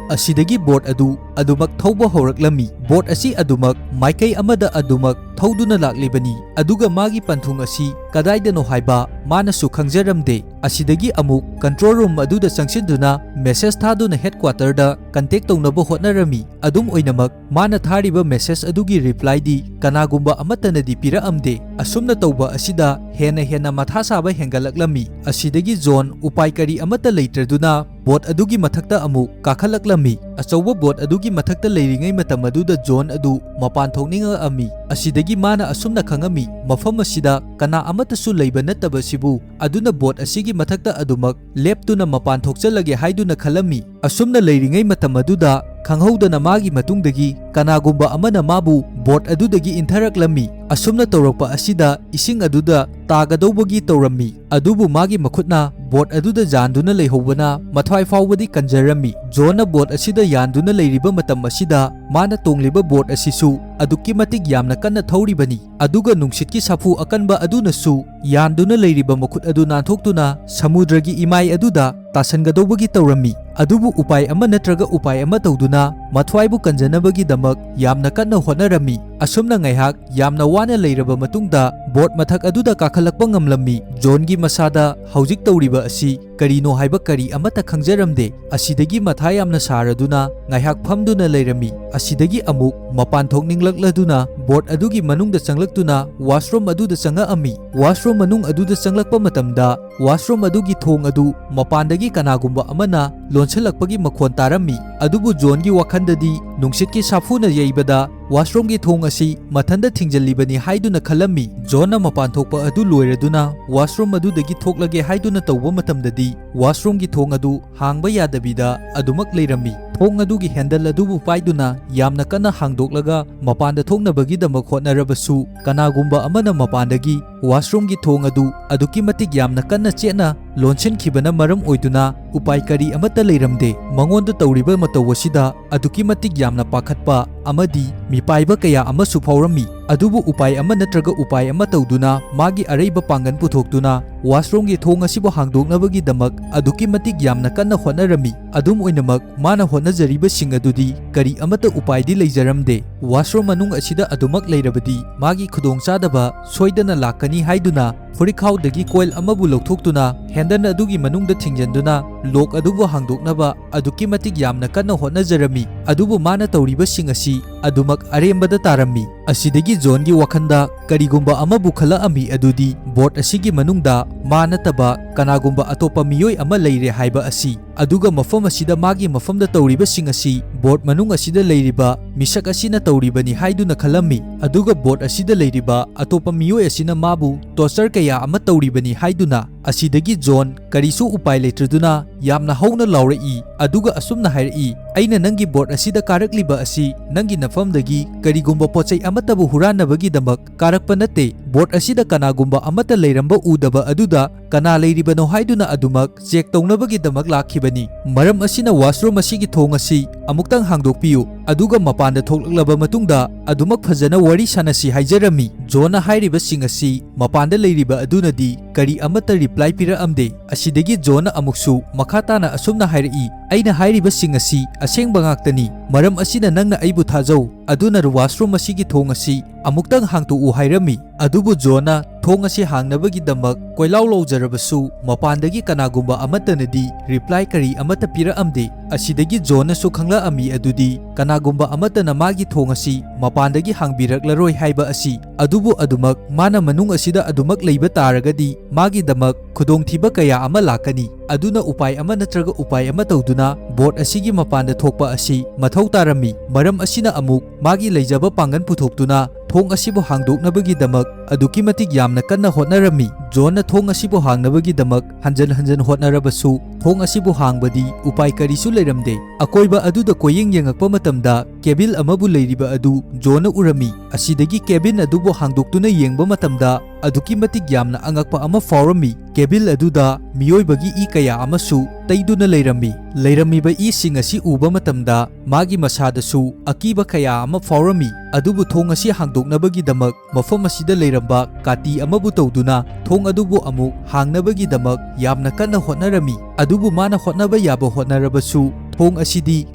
ꯑꯁꯤꯗꯒꯤ ꯕꯣꯠ ꯑꯗꯨ ꯑꯗꯨꯃꯛ ꯊꯧꯕ ꯍꯧꯔꯛꯂꯝꯃꯤ꯫ ꯕꯣꯠ ꯑꯁꯤ ꯑꯗꯨꯃꯛ ꯃꯥꯏꯀꯩ ꯑꯃꯗ ꯑꯗꯨꯃꯛ ꯊꯧꯗꯨꯅ ꯂꯥꯛꯂꯤꯕꯅꯤ, ꯑꯗꯨꯒ ꯃꯥꯒꯤ ꯄꯟꯊꯨꯡ ꯑꯁꯤ ꯀꯗꯥꯏꯗꯅꯣ ꯍꯥꯏꯕ ꯃꯥꯅꯁꯨ ꯈꯪꯖꯔꯝꯗꯦ꯫ ꯑꯁꯤꯗꯒꯤ ꯑꯃꯨꯛ ꯀꯟꯇ꯭ꯔꯣꯜ ꯔꯨꯝ ꯑꯗꯨꯗ ꯆꯪꯁꯤꯟꯗꯨꯅ ꯃꯦꯁꯦꯖ ꯊꯥꯗꯨꯅ ꯍꯦꯗꯀ꯭ꯋꯥꯇꯔꯗ ꯀꯟꯇꯦꯛ ꯇꯧꯅꯕ ꯍꯣꯠꯅꯔꯝꯃꯤ꯫ ꯑꯗꯨꯝ ꯑꯣꯏꯅꯃꯛ, ꯃꯥꯅ ꯊꯥꯔꯤꯕ ꯃꯦꯁꯦꯖ ꯑꯗꯨꯒꯤ ꯔꯤꯄ꯭ꯂꯥꯏꯗꯤ ꯀꯅꯥꯒꯨꯝꯕ ꯑꯃꯠꯇꯅꯗꯤ ꯄꯤꯔꯛꯑꯝꯗꯦ꯫ ꯑꯁꯨꯝꯅ ꯇꯧꯕ ꯑꯁꯤꯗ ꯍꯦꯟꯅ ꯍꯦꯟꯅ ꯃꯊꯥ ꯁꯥꯕ ꯍꯦꯟꯒꯠꯂꯛꯂꯝꯃꯤ꯫ ꯑꯁꯤꯗꯒꯤ ꯖꯣꯟ ꯎꯄꯥꯏ ꯀꯔꯤ ꯑꯃꯠꯇ ꯂꯩꯇ꯭ꯔꯗꯨꯅ ꯕꯣꯠ ꯑꯗꯨꯒꯤ ꯃꯊꯛꯇ ꯑꯃꯨꯛ ꯀꯥꯈꯠꯂꯛꯂꯝꯃꯤ꯫ ꯑꯆꯧꯕ ꯕꯣꯠ ꯑꯗꯨꯒꯤ ꯃꯊꯛꯇ ꯂꯩꯔꯤꯉꯩ ꯃꯇꯝ ꯑꯗꯨꯗ ꯖꯣꯟ ꯑꯗꯨ ꯃꯄꯥꯟ ꯊꯣꯛꯅꯤꯡꯉꯛꯑꯝꯃꯤ꯫ ꯑꯁꯤꯗꯒꯤ ꯃꯥꯅ ꯑꯁꯨꯝꯅ ꯈꯪꯉꯝꯃꯤ, ꯃꯐꯝ ꯑꯁꯤꯗ ꯀꯅꯥ ꯑꯃꯠꯇꯁꯨ ꯂꯩꯕ ꯅꯠꯇꯕꯁꯤꯕꯨ, ꯑꯗꯨꯅ ꯕꯣꯠ ꯑꯁꯤꯒꯤ ꯃꯊꯛꯇ ꯑꯗꯨꯃꯛ ꯂꯦꯞꯇꯨꯅ ꯃꯄꯥꯟ ꯊꯣꯛꯆꯜꯂꯒꯦ ꯍꯥꯏꯗꯨꯅ ꯈꯜꯂꯝꯃꯤ꯫ ꯑꯁꯨꯝꯅ ꯂꯩꯔꯤꯉꯩ ꯃꯇꯝ ꯑꯗꯨꯗ ꯈꯪꯍꯧꯗꯅ ꯃꯥꯒꯤ ꯃꯇꯨꯡꯗꯒꯤ ꯀꯅꯥꯒꯨꯝꯕ ꯑꯃꯅ ꯃꯥꯕꯨ ꯕꯣꯠ ꯑꯗꯨꯗꯒꯤ ꯏꯟꯊꯔꯛꯂꯝꯃꯤ꯫ ꯑꯁꯨꯝꯅ ꯇꯧꯔꯛꯄ ꯑꯁꯤꯗ ꯏꯁꯤꯡ ꯑꯗꯨꯗ ꯇꯥꯒꯗꯧꯕꯒꯤ ꯇꯧꯔꯝꯃꯤ, ꯑꯗꯨꯕꯨ ꯃꯥꯒꯤ ꯃꯈꯨꯠꯅ ꯕꯣꯠ ꯑꯗꯨꯗ ꯌꯥꯟꯗꯨꯅ ꯂꯩꯍꯧꯕꯅ ꯃꯊ꯭ꯋꯥꯏ ꯐꯥꯎꯕꯗꯤ ꯀꯟꯖꯔꯝꯃꯤ꯫ ꯖꯣꯟꯅ ꯕꯣꯠ ꯑꯁꯤꯗ ꯌꯥꯟꯗꯨꯅ ꯂꯩꯔꯤꯕ ꯃꯇꯝ ꯑꯁꯤꯗ ꯃꯥꯅ ꯇꯣꯡꯂꯤꯕ ꯕꯣꯠ ꯑꯁꯤꯁꯨ ꯑꯗꯨꯛꯀꯤ ꯃꯇꯤꯛ ꯌꯥꯝꯅ ꯀꯟꯅ ꯊꯧꯔꯤꯕꯅꯤ꯫ ꯑꯗꯨꯒ ꯅꯨꯡꯁꯤꯠꯀꯤ ꯁꯥꯐꯨ ꯑꯀꯟꯕ ꯑꯗꯨꯅꯁꯨ ꯌꯥꯟꯗꯨꯅ ꯂꯩꯔꯤꯕ ꯃꯈꯨꯠ ꯑꯗꯨ ꯅꯥꯟꯊꯣꯛꯇꯨꯅ ꯁꯃꯨꯗ꯭ꯔꯒꯤ ꯏꯃꯥꯏ ꯑꯗꯨꯗ ꯇꯥꯁꯟꯒꯗꯧꯕꯒꯤ ꯇꯧꯔꯝꯃꯤ꯫ ꯑꯗꯨꯕꯨ ꯎꯄꯥꯏ ꯑꯃ ꯅꯠꯇ꯭ꯔꯒ ꯎꯄꯥꯏ ꯑꯃ ꯇꯧꯗꯨꯅ ꯃꯊ꯭ꯋꯥꯏꯕꯨ ꯀꯟꯖꯅꯕꯒꯤꯗꯃꯛ ꯌꯥꯝꯅ ꯀꯟꯅ ꯍꯣꯠꯅꯔꯝꯃꯤ꯫ ꯑꯁꯨꯝꯅ ꯉꯥꯏꯍꯥꯛ ꯌꯥꯝꯅ ꯋꯥꯅ ꯂꯩꯔꯕ ꯃꯇꯨꯡꯗ ꯕꯣꯠ ꯃꯊꯛ ꯑꯗꯨꯗ ꯀꯥꯈꯠꯂꯛꯄ ꯉꯝꯂꯝꯃꯤ꯫ ꯖꯣꯟꯒꯤ ꯃꯁꯥꯗ ꯍꯧꯖꯤꯛ ꯇꯧꯔꯤꯕ ꯑꯁꯤ ꯀꯔꯤꯅꯣ ꯍꯥꯏꯕ ꯀꯔꯤ ꯑꯃꯠꯇ ꯈꯪꯖꯔꯝꯗꯦ꯫ ꯑꯁꯤꯗꯒꯤ ꯃꯊꯥ ꯌꯥꯝꯅ ꯁꯥꯔꯗꯨꯅ ꯉꯥꯏꯍꯥꯛ ꯐꯝꯗꯨꯅ ꯂꯩꯔꯝꯃꯤ꯫ ꯑꯁꯤꯗꯒꯤ ꯑꯃꯨꯛ ꯃꯄꯥꯟ ꯊꯣꯛꯅꯤꯡꯂꯛꯂꯗꯨꯅ ꯕꯣꯠ ꯑꯗꯨꯒꯤ ꯃꯅꯨꯡꯗ ꯆꯪꯂꯛꯇꯨꯅ ꯋꯥꯁꯔꯨꯝ ꯑꯗꯨꯗ ꯆꯪꯉꯛꯑꯝꯃꯤ꯫ ꯋꯥꯁꯔꯨꯝ ꯃꯅꯨꯡ ꯑꯗꯨꯗ ꯆꯪꯂꯛꯄ ꯃꯇꯝꯗ ꯋꯥꯁꯔꯨꯝ ꯑꯗꯨꯒꯤ ꯊꯣꯡ ꯑꯗꯨ ꯃꯄꯥꯟꯗꯒꯤ ꯀꯅꯥꯒꯨꯝꯕ ꯑꯃꯅ ꯂꯣꯟꯁꯤꯜꯂꯛꯄꯒꯤ ꯃꯈꯣꯟ ꯇꯥꯔꯝꯃꯤ꯫ ꯑꯗꯨꯕꯨ ꯖꯣꯟꯒꯤ ꯋꯥꯈꯜꯗꯗꯤ ꯅꯨꯡꯁꯤꯠꯀꯤ ꯁꯥꯐꯨꯅ ꯌꯩꯕꯗ ꯋꯥꯁꯔꯨꯝꯒꯤ ꯊꯣꯡ ꯑꯁꯤ ꯃꯊꯟꯇ ꯊꯤꯡꯖꯤꯜꯂꯤꯕꯅꯤ ꯍꯥꯏꯗꯨꯅ ꯈꯜꯂꯝꯃꯤ꯫ ꯖꯣꯟꯅ ꯃꯄꯥꯟ ꯊꯣꯛꯄ ꯑꯗꯨ ꯂꯣꯏꯔꯗꯨꯅ ꯋꯥꯁꯔꯨꯝ ꯑꯗꯨꯗꯒꯤ ꯊꯣꯛꯂꯒꯦ ꯍꯥꯏꯗꯨꯅ ꯇꯧꯕ ꯃꯇꯝꯗꯗꯤ ꯋꯥꯁꯔꯨꯝꯒꯤ ꯊꯣꯡ ꯑꯗꯨ ꯍꯥꯡꯕ ꯌꯥꯗꯕꯤꯗ ꯑꯗꯨꯃꯛ ꯂꯩꯔꯝꯃꯤ꯫ ꯊꯣꯡ ꯑꯗꯨꯒꯤ ꯍꯦꯟꯗꯜ ꯑꯗꯨꯕꯨ ꯄꯥꯏꯗꯨꯅ ꯌꯥꯝꯅ ꯀꯟꯅ ꯍꯥꯡꯗꯣꯛꯂꯒ ꯃꯄꯥꯟꯗ ꯊꯣꯛꯅꯕꯒꯤꯗꯃꯛ ꯍꯣꯠꯅꯔꯕꯁꯨ, ꯀꯅꯥꯒꯨꯝꯕ ꯑꯃꯅ ꯃꯄꯥꯟꯗꯒꯤ ꯋꯥꯁꯔꯨꯝꯒꯤ ꯊꯣꯡ ꯑꯗꯨ ꯑꯗꯨꯛꯀꯤ ꯃꯇꯤꯛ ꯌꯥꯝꯅ ꯀꯟꯅ ꯆꯦꯠꯅ ꯂꯣꯟꯁꯤꯟꯈꯤꯕꯅ ꯃꯔꯝ ꯑꯣꯏꯗꯨꯅ ꯎꯄꯥꯏ ꯀꯔꯤ ꯑꯃꯠꯇ ꯂꯩꯔꯝꯗꯦ꯫ ꯃꯉꯣꯟꯗ ꯇꯧꯔꯤꯕ ꯃꯇꯧ ꯑꯁꯤꯗ ꯑꯗꯨꯛꯀꯤ ꯃꯇꯤꯛ ꯌꯥꯝꯅ ꯄꯥꯈꯠꯄ ꯑꯃꯗꯤ ꯃꯤꯄꯥꯏꯕ ꯀꯌꯥ ꯑꯃꯁꯨ ꯐꯥꯎꯔꯝꯃꯤ꯫ ꯑꯗꯨꯕꯨ ꯎꯄꯥꯏ ꯑꯃ ꯅꯠꯇ꯭ꯔꯒ ꯎꯄꯥꯏ ꯑꯃ ꯇꯧꯗꯨꯅ ꯃꯥꯒꯤ ꯑꯔꯩꯕ ꯄꯥꯡꯒꯜ ꯄꯨꯊꯣꯛꯇꯨꯅ washroomꯒꯤ ꯊꯣꯡ ꯑꯁꯤꯕꯨ ꯍꯥꯡꯗꯣꯛꯅꯕꯒꯤꯗꯃꯛ ꯑꯗꯨꯛꯀꯤ ꯃꯇꯤꯛ ꯌꯥꯝꯅ ꯀꯟꯅ ꯍꯣꯠꯅꯔꯝꯃꯤ꯫ ꯑꯗꯨꯝ ꯑꯣꯏꯅꯃꯛ, ꯃꯥꯅ ꯍꯣꯠꯅꯖꯔꯤꯕꯁꯤꯡ ꯑꯗꯨꯗꯤ ꯀꯔꯤ ꯑꯃꯠꯇ ꯎꯄꯥꯏꯗꯤ ꯂꯩꯖꯔꯝꯗꯦ꯫ Washroom ꯃꯅꯨꯡ ꯑꯁꯤꯗ ꯑꯗꯨꯃꯛ ꯂꯩꯔꯕꯗꯤ ꯃꯥꯒꯤ ꯈꯨꯗꯣꯡꯆꯥꯗꯕ ꯁꯣꯏꯗꯅ ꯂꯥꯛꯀꯅꯤ ꯍꯥꯏꯗꯨꯅ ꯐꯨꯔꯤꯠꯈꯥꯎꯗꯒꯤ coil ꯑꯃꯕꯨ ꯂꯧꯊꯣꯛꯇꯨꯅ handle ꯑꯗꯨꯒꯤ ꯃꯅꯨꯡꯗ ꯊꯤꯡꯖꯤꯟꯗꯨꯅ lock ꯑꯗꯨꯕꯨ ꯍꯥꯡꯗꯣꯛꯅꯕ ꯑꯗꯨꯛꯀꯤ ꯃꯇꯤꯛ ꯌꯥꯝꯅ ꯀꯟꯅ ꯍꯣꯠꯅꯖꯔꯝꯃꯤ꯫ ꯑꯗꯨꯕꯨ ꯃꯥꯅ ꯇꯧꯔꯤꯕꯁꯤꯡ ꯑꯁꯤ ꯑꯗꯨꯃꯛ ꯑꯔꯦꯝꯕꯗ ꯇꯥꯔꯝꯃꯤ꯫ ꯑꯁꯤꯗꯒꯤ ꯖꯣꯟꯒꯤ ꯋꯥꯈꯜꯗ ꯀꯔꯤꯒꯨꯝꯕ ꯑꯃꯕꯨ ꯈꯜꯂꯛꯑꯝꯃꯤ, ꯑꯗꯨꯗꯤ boat ꯑꯁꯤꯒꯤ ꯃꯅꯨꯡꯗ ꯃꯥ ꯅꯠꯇꯕ ꯀꯅꯥꯒꯨꯝꯕ ꯑꯇꯣꯞꯄ ꯃꯤꯑꯣꯏ ꯑꯃ ꯂꯩꯔꯦ ꯍꯥꯏꯕ ꯑꯁꯤ꯫ ꯑꯗꯨꯒ ꯃꯐꯝ ꯑꯁꯤꯗ ꯃꯥꯒꯤ ꯃꯐꯝꯗ ꯇꯧꯔꯤꯕꯁꯤꯡ ꯑꯁꯤ boat ꯃꯅꯨꯡ ꯑꯁꯤꯗ ꯂꯩꯔꯤꯕ ꯃꯤꯁꯛ ꯑꯁꯤꯅ ꯇꯧꯔꯤꯕꯅꯤ ꯍꯥꯏꯗꯨꯅ ꯈꯜꯂꯝꯃꯤ꯫ ꯑꯗꯨꯒ boat ꯑꯁꯤꯗ ꯂꯩꯔꯤꯕ ꯑꯇꯣꯞꯄ ꯃꯤꯑꯣꯏ ꯑꯁꯤꯅ ꯃꯥꯕꯨ torture ꯀꯌꯥ ꯑꯃ ꯇꯧꯔꯤꯕꯅꯤ ꯍꯥꯏꯗꯨꯅ꯫ ꯑꯁꯤꯗꯒꯤ ꯖꯣꯟ ꯀꯔꯤꯁꯨ ꯎꯄꯥꯏ ꯂꯩꯇ꯭ꯔꯗꯨꯅ ꯌꯥꯝꯅ ꯍꯧꯅ ꯂꯥꯎꯔꯛꯏ, ꯑꯗꯨꯒ ꯑꯁꯨꯝꯅ ꯍꯥꯏꯔꯛꯏ, "ꯑꯩꯅ ꯅꯪꯒꯤ boat ꯑꯁꯤꯗ ꯀꯥꯔꯛꯂꯤꯕ ꯑꯁꯤ ꯅꯪꯒꯤ ꯅꯐꯝꯗꯒꯤ ꯀꯔꯤꯒꯨꯝꯕ ꯄꯣꯠꯆꯩ ꯑꯃꯠꯇꯕꯨ ꯍꯨꯔꯥꯟꯅꯕꯒꯤꯗꯃꯛ ꯀꯥꯔꯛꯄ ꯅꯠꯇꯦ꯫ Boat ꯑꯁꯤꯗ ꯀꯅꯥꯒꯨꯝꯕ ꯑꯃꯠꯇ ꯂꯩꯔꯝꯕ ꯎꯗꯕ ꯑꯗꯨꯗ ꯀꯅꯥ ꯂꯩꯔꯤꯕꯅꯣ ꯍꯥꯏꯗꯨꯅ ꯑꯗꯨꯃꯛ check ꯇꯧꯅꯕꯒꯤꯗꯃꯛ ꯂꯥꯛꯈꯤꯕꯅꯤ꯫ ꯃꯔꯝ ꯑꯁꯤꯅ washroom ꯑꯁꯤꯒꯤ ꯊꯣꯡ ꯑꯁꯤ ꯑꯃꯨꯛꯇꯪ ꯍꯥꯡꯗꯣꯛꯄꯤꯌꯨ, ꯑꯗꯨꯒ ꯃꯄꯥꯟꯗ ꯊꯣꯛꯂꯛꯂꯕ ꯃꯇꯨꯡꯗ ꯑꯗꯨꯃꯛ ꯐꯖꯅ ꯋꯥꯔꯤ ꯁꯥꯟꯅꯁꯤ" ꯍꯥꯏꯖꯔꯝꯃꯤ꯫ ꯖꯣꯟꯅ ꯍꯥꯏꯔꯤꯕꯁꯤꯡ ꯑꯁꯤ ꯃꯄꯥꯟꯗ ꯂꯩꯔꯤꯕ ꯑꯗꯨꯅꯗꯤ ꯀꯔꯤ ꯑꯃꯠꯇ reply ꯄꯤꯔꯛꯑꯝꯗꯦ꯫ ꯑꯁꯤꯗꯒꯤ ꯖꯣꯟꯅ ꯑꯃꯨꯛꯁꯨ ꯃꯈꯥ ꯇꯥꯅ ꯑꯁꯨꯝꯅ ꯍꯥꯏꯔꯛꯏ, "ꯑꯩꯅ ꯍꯥꯏꯔꯤꯕꯁꯤꯡ ꯑꯁꯤ ꯑꯁꯦꯡꯕ ꯉꯥꯛꯇꯅꯤ꯫ ꯃꯔꯝ ꯑꯁꯤꯅ ꯅꯪꯅ ꯑꯩꯕꯨ ꯊꯥꯖꯧ꯫ ꯑꯗꯨꯅ washroom ꯑꯁꯤꯒꯤ ꯊꯣꯡ ꯑꯁꯤ ꯑꯃꯨꯛꯇꯪ ꯍꯥꯡꯇꯣꯛꯎ" ꯍꯥꯏꯔꯝꯃꯤ꯫ ꯑꯗꯨꯕꯨ ꯖꯣꯟꯅ ꯊꯣꯡ ꯑꯁꯤ ꯍꯥꯡꯅꯕꯒꯤꯗꯃꯛ ꯀꯣꯏꯂꯥꯎ ꯂꯥꯎꯖꯔꯕꯁꯨ ꯃꯄꯥꯟꯗꯒꯤ ꯀꯅꯥꯒꯨꯝꯕ ꯑꯃꯠꯇꯅꯗꯤ reply ꯀꯔꯤ ꯑꯃꯠꯇ ꯄꯤꯔꯛꯑꯝꯗꯦ꯫ ꯑꯁꯤꯗꯒꯤ ꯖꯣꯟꯅꯁꯨ ꯈꯪꯂꯛꯑꯝꯃꯤ ꯑꯗꯨꯗꯤ ꯀꯅꯥꯒꯨꯝꯕ ꯑꯃꯠꯇꯅ ꯃꯥꯒꯤ ꯊꯣꯡ ꯑꯁꯤ ꯃꯄꯥꯟꯗꯒꯤ ꯍꯥꯡꯕꯤꯔꯛꯂꯔꯣꯏ ꯍꯥꯏꯕ ꯑꯁꯤ꯫ ꯑꯗꯨꯕꯨ ꯑꯗꯨꯃꯛ ꯃꯥꯅ ꯃꯅꯨꯡ ꯑꯁꯤꯗ ꯑꯗꯨꯃꯛ ꯂꯩꯕ ꯇꯥꯔꯒꯗꯤ ꯃꯥꯒꯤꯗꯃꯛ ꯈꯨꯗꯣꯡꯊꯤꯕ ꯀꯌꯥ ꯑꯃ ꯂꯥꯛꯀꯅꯤ꯫ ꯑꯗꯨꯅ ꯎꯄꯥꯏ ꯑꯃ ꯅꯠꯇ꯭ꯔꯒ ꯎꯄꯥꯏ ꯑꯃ ꯇꯧꯗꯨꯅ boat ꯑꯁꯤꯒꯤ ꯃꯄꯥꯟꯗ ꯊꯣꯛꯄ ꯑꯁꯤ ꯃꯊꯧ ꯇꯥꯔꯝꯃꯤ꯫ ꯃꯔꯝ ꯑꯁꯤꯅ ꯑꯃꯨꯛ ꯃꯥꯒꯤ ꯂꯩꯖꯕ ꯄꯥꯡꯒꯜ ꯄꯨꯊꯣꯛꯇꯨꯅ ꯊꯣꯡ ꯑꯁꯤꯕꯨ ꯍꯥꯡꯗꯣꯛꯅꯕꯒꯤꯗꯃꯛ ꯑꯗꯨꯛꯀꯤ ꯃꯇꯤꯛ ꯌꯥꯝꯅ ꯀꯟꯅ ꯍꯣꯠꯅꯔꯝꯃꯤ꯫ ꯖꯣꯟꯅ ꯊꯣꯡ ꯑꯁꯤꯕꯨ ꯍꯥꯡꯅꯕꯒꯤꯗꯃꯛ ꯍꯟꯖꯟ ꯍꯟꯖꯟ ꯍꯣꯠꯅꯔꯕꯁꯨ ꯊꯣꯡ ꯑꯁꯤꯕꯨ ꯍꯥꯡꯕꯗꯤ ꯎꯄꯥꯏ ꯀꯔꯤꯁꯨ ꯂꯩꯔꯝꯗꯦ꯫ ꯑꯀꯣꯏꯕ ꯑꯗꯨꯗ ꯀꯣꯏꯌꯦꯡ ꯌꯦꯡꯉꯛꯄ ꯃꯇꯝꯗ ꯀꯦꯕꯤꯟ ꯑꯃꯕꯨ ꯂꯩꯔꯤꯕ ꯑꯗꯨ ꯖꯣꯟꯅ ꯎꯔꯝꯃꯤ꯫ ꯑꯁꯤꯗꯒꯤ ꯀꯦꯕꯤꯟ ꯑꯗꯨꯕꯨ ꯍꯥꯡꯗꯣꯛꯇꯨꯅ ꯌꯦꯡꯕ ꯃꯇꯝꯗ ꯑꯗꯨꯛꯀꯤ ꯃꯇꯤꯛ ꯌꯥꯝꯅ ꯑꯉꯛꯄ ꯑꯃ ꯐꯥꯎꯔꯝꯃꯤ꯫ ꯀꯦꯕꯤꯟ ꯑꯗꯨꯗ ꯃꯤꯑꯣꯏꯕꯒꯤ ꯏ ꯀꯌꯥ ꯑꯃꯁꯨ ꯇꯩꯗꯨꯅ ꯂꯩꯔꯝꯃꯤ꯫ ꯂꯩꯔꯝꯃꯤꯕ ꯏꯁꯤꯡ ꯑꯁꯤ ꯎꯕ ꯃꯇꯝꯗ ꯃꯥꯒꯤ ꯃꯁꯥꯗꯁꯨ ꯑꯀꯤꯕ ꯀꯌꯥ ꯑꯃ ꯐꯥꯎꯔꯝꯃꯤ꯫ ꯑꯗꯨꯕꯨ ꯊꯣꯡ ꯑꯁꯤ ꯍꯥꯡꯗꯣꯛꯅꯕꯒꯤꯗꯃꯛ ꯃꯐꯝ ꯑꯁꯤꯗ ꯂꯩꯔꯝꯕ ꯀꯥꯇꯤ ꯑꯃꯕꯨ ꯇꯧꯗꯨꯅ ꯊꯣꯡ ꯑꯗꯨꯕꯨ ꯑꯃꯨꯛ ꯍꯥꯡꯅꯕꯒꯤꯗꯃꯛ ꯌꯥꯝꯅ ꯀꯟꯅ ꯍꯣꯠꯅꯔꯝꯃꯤ꯫ ꯑꯗꯨꯕꯨ ꯃꯥꯅ ꯍꯣꯠꯅꯕ ꯌꯥꯕ ꯍꯣꯠꯅꯔꯕꯁꯨ ꯊꯣꯡ ꯑꯁꯤꯗꯤ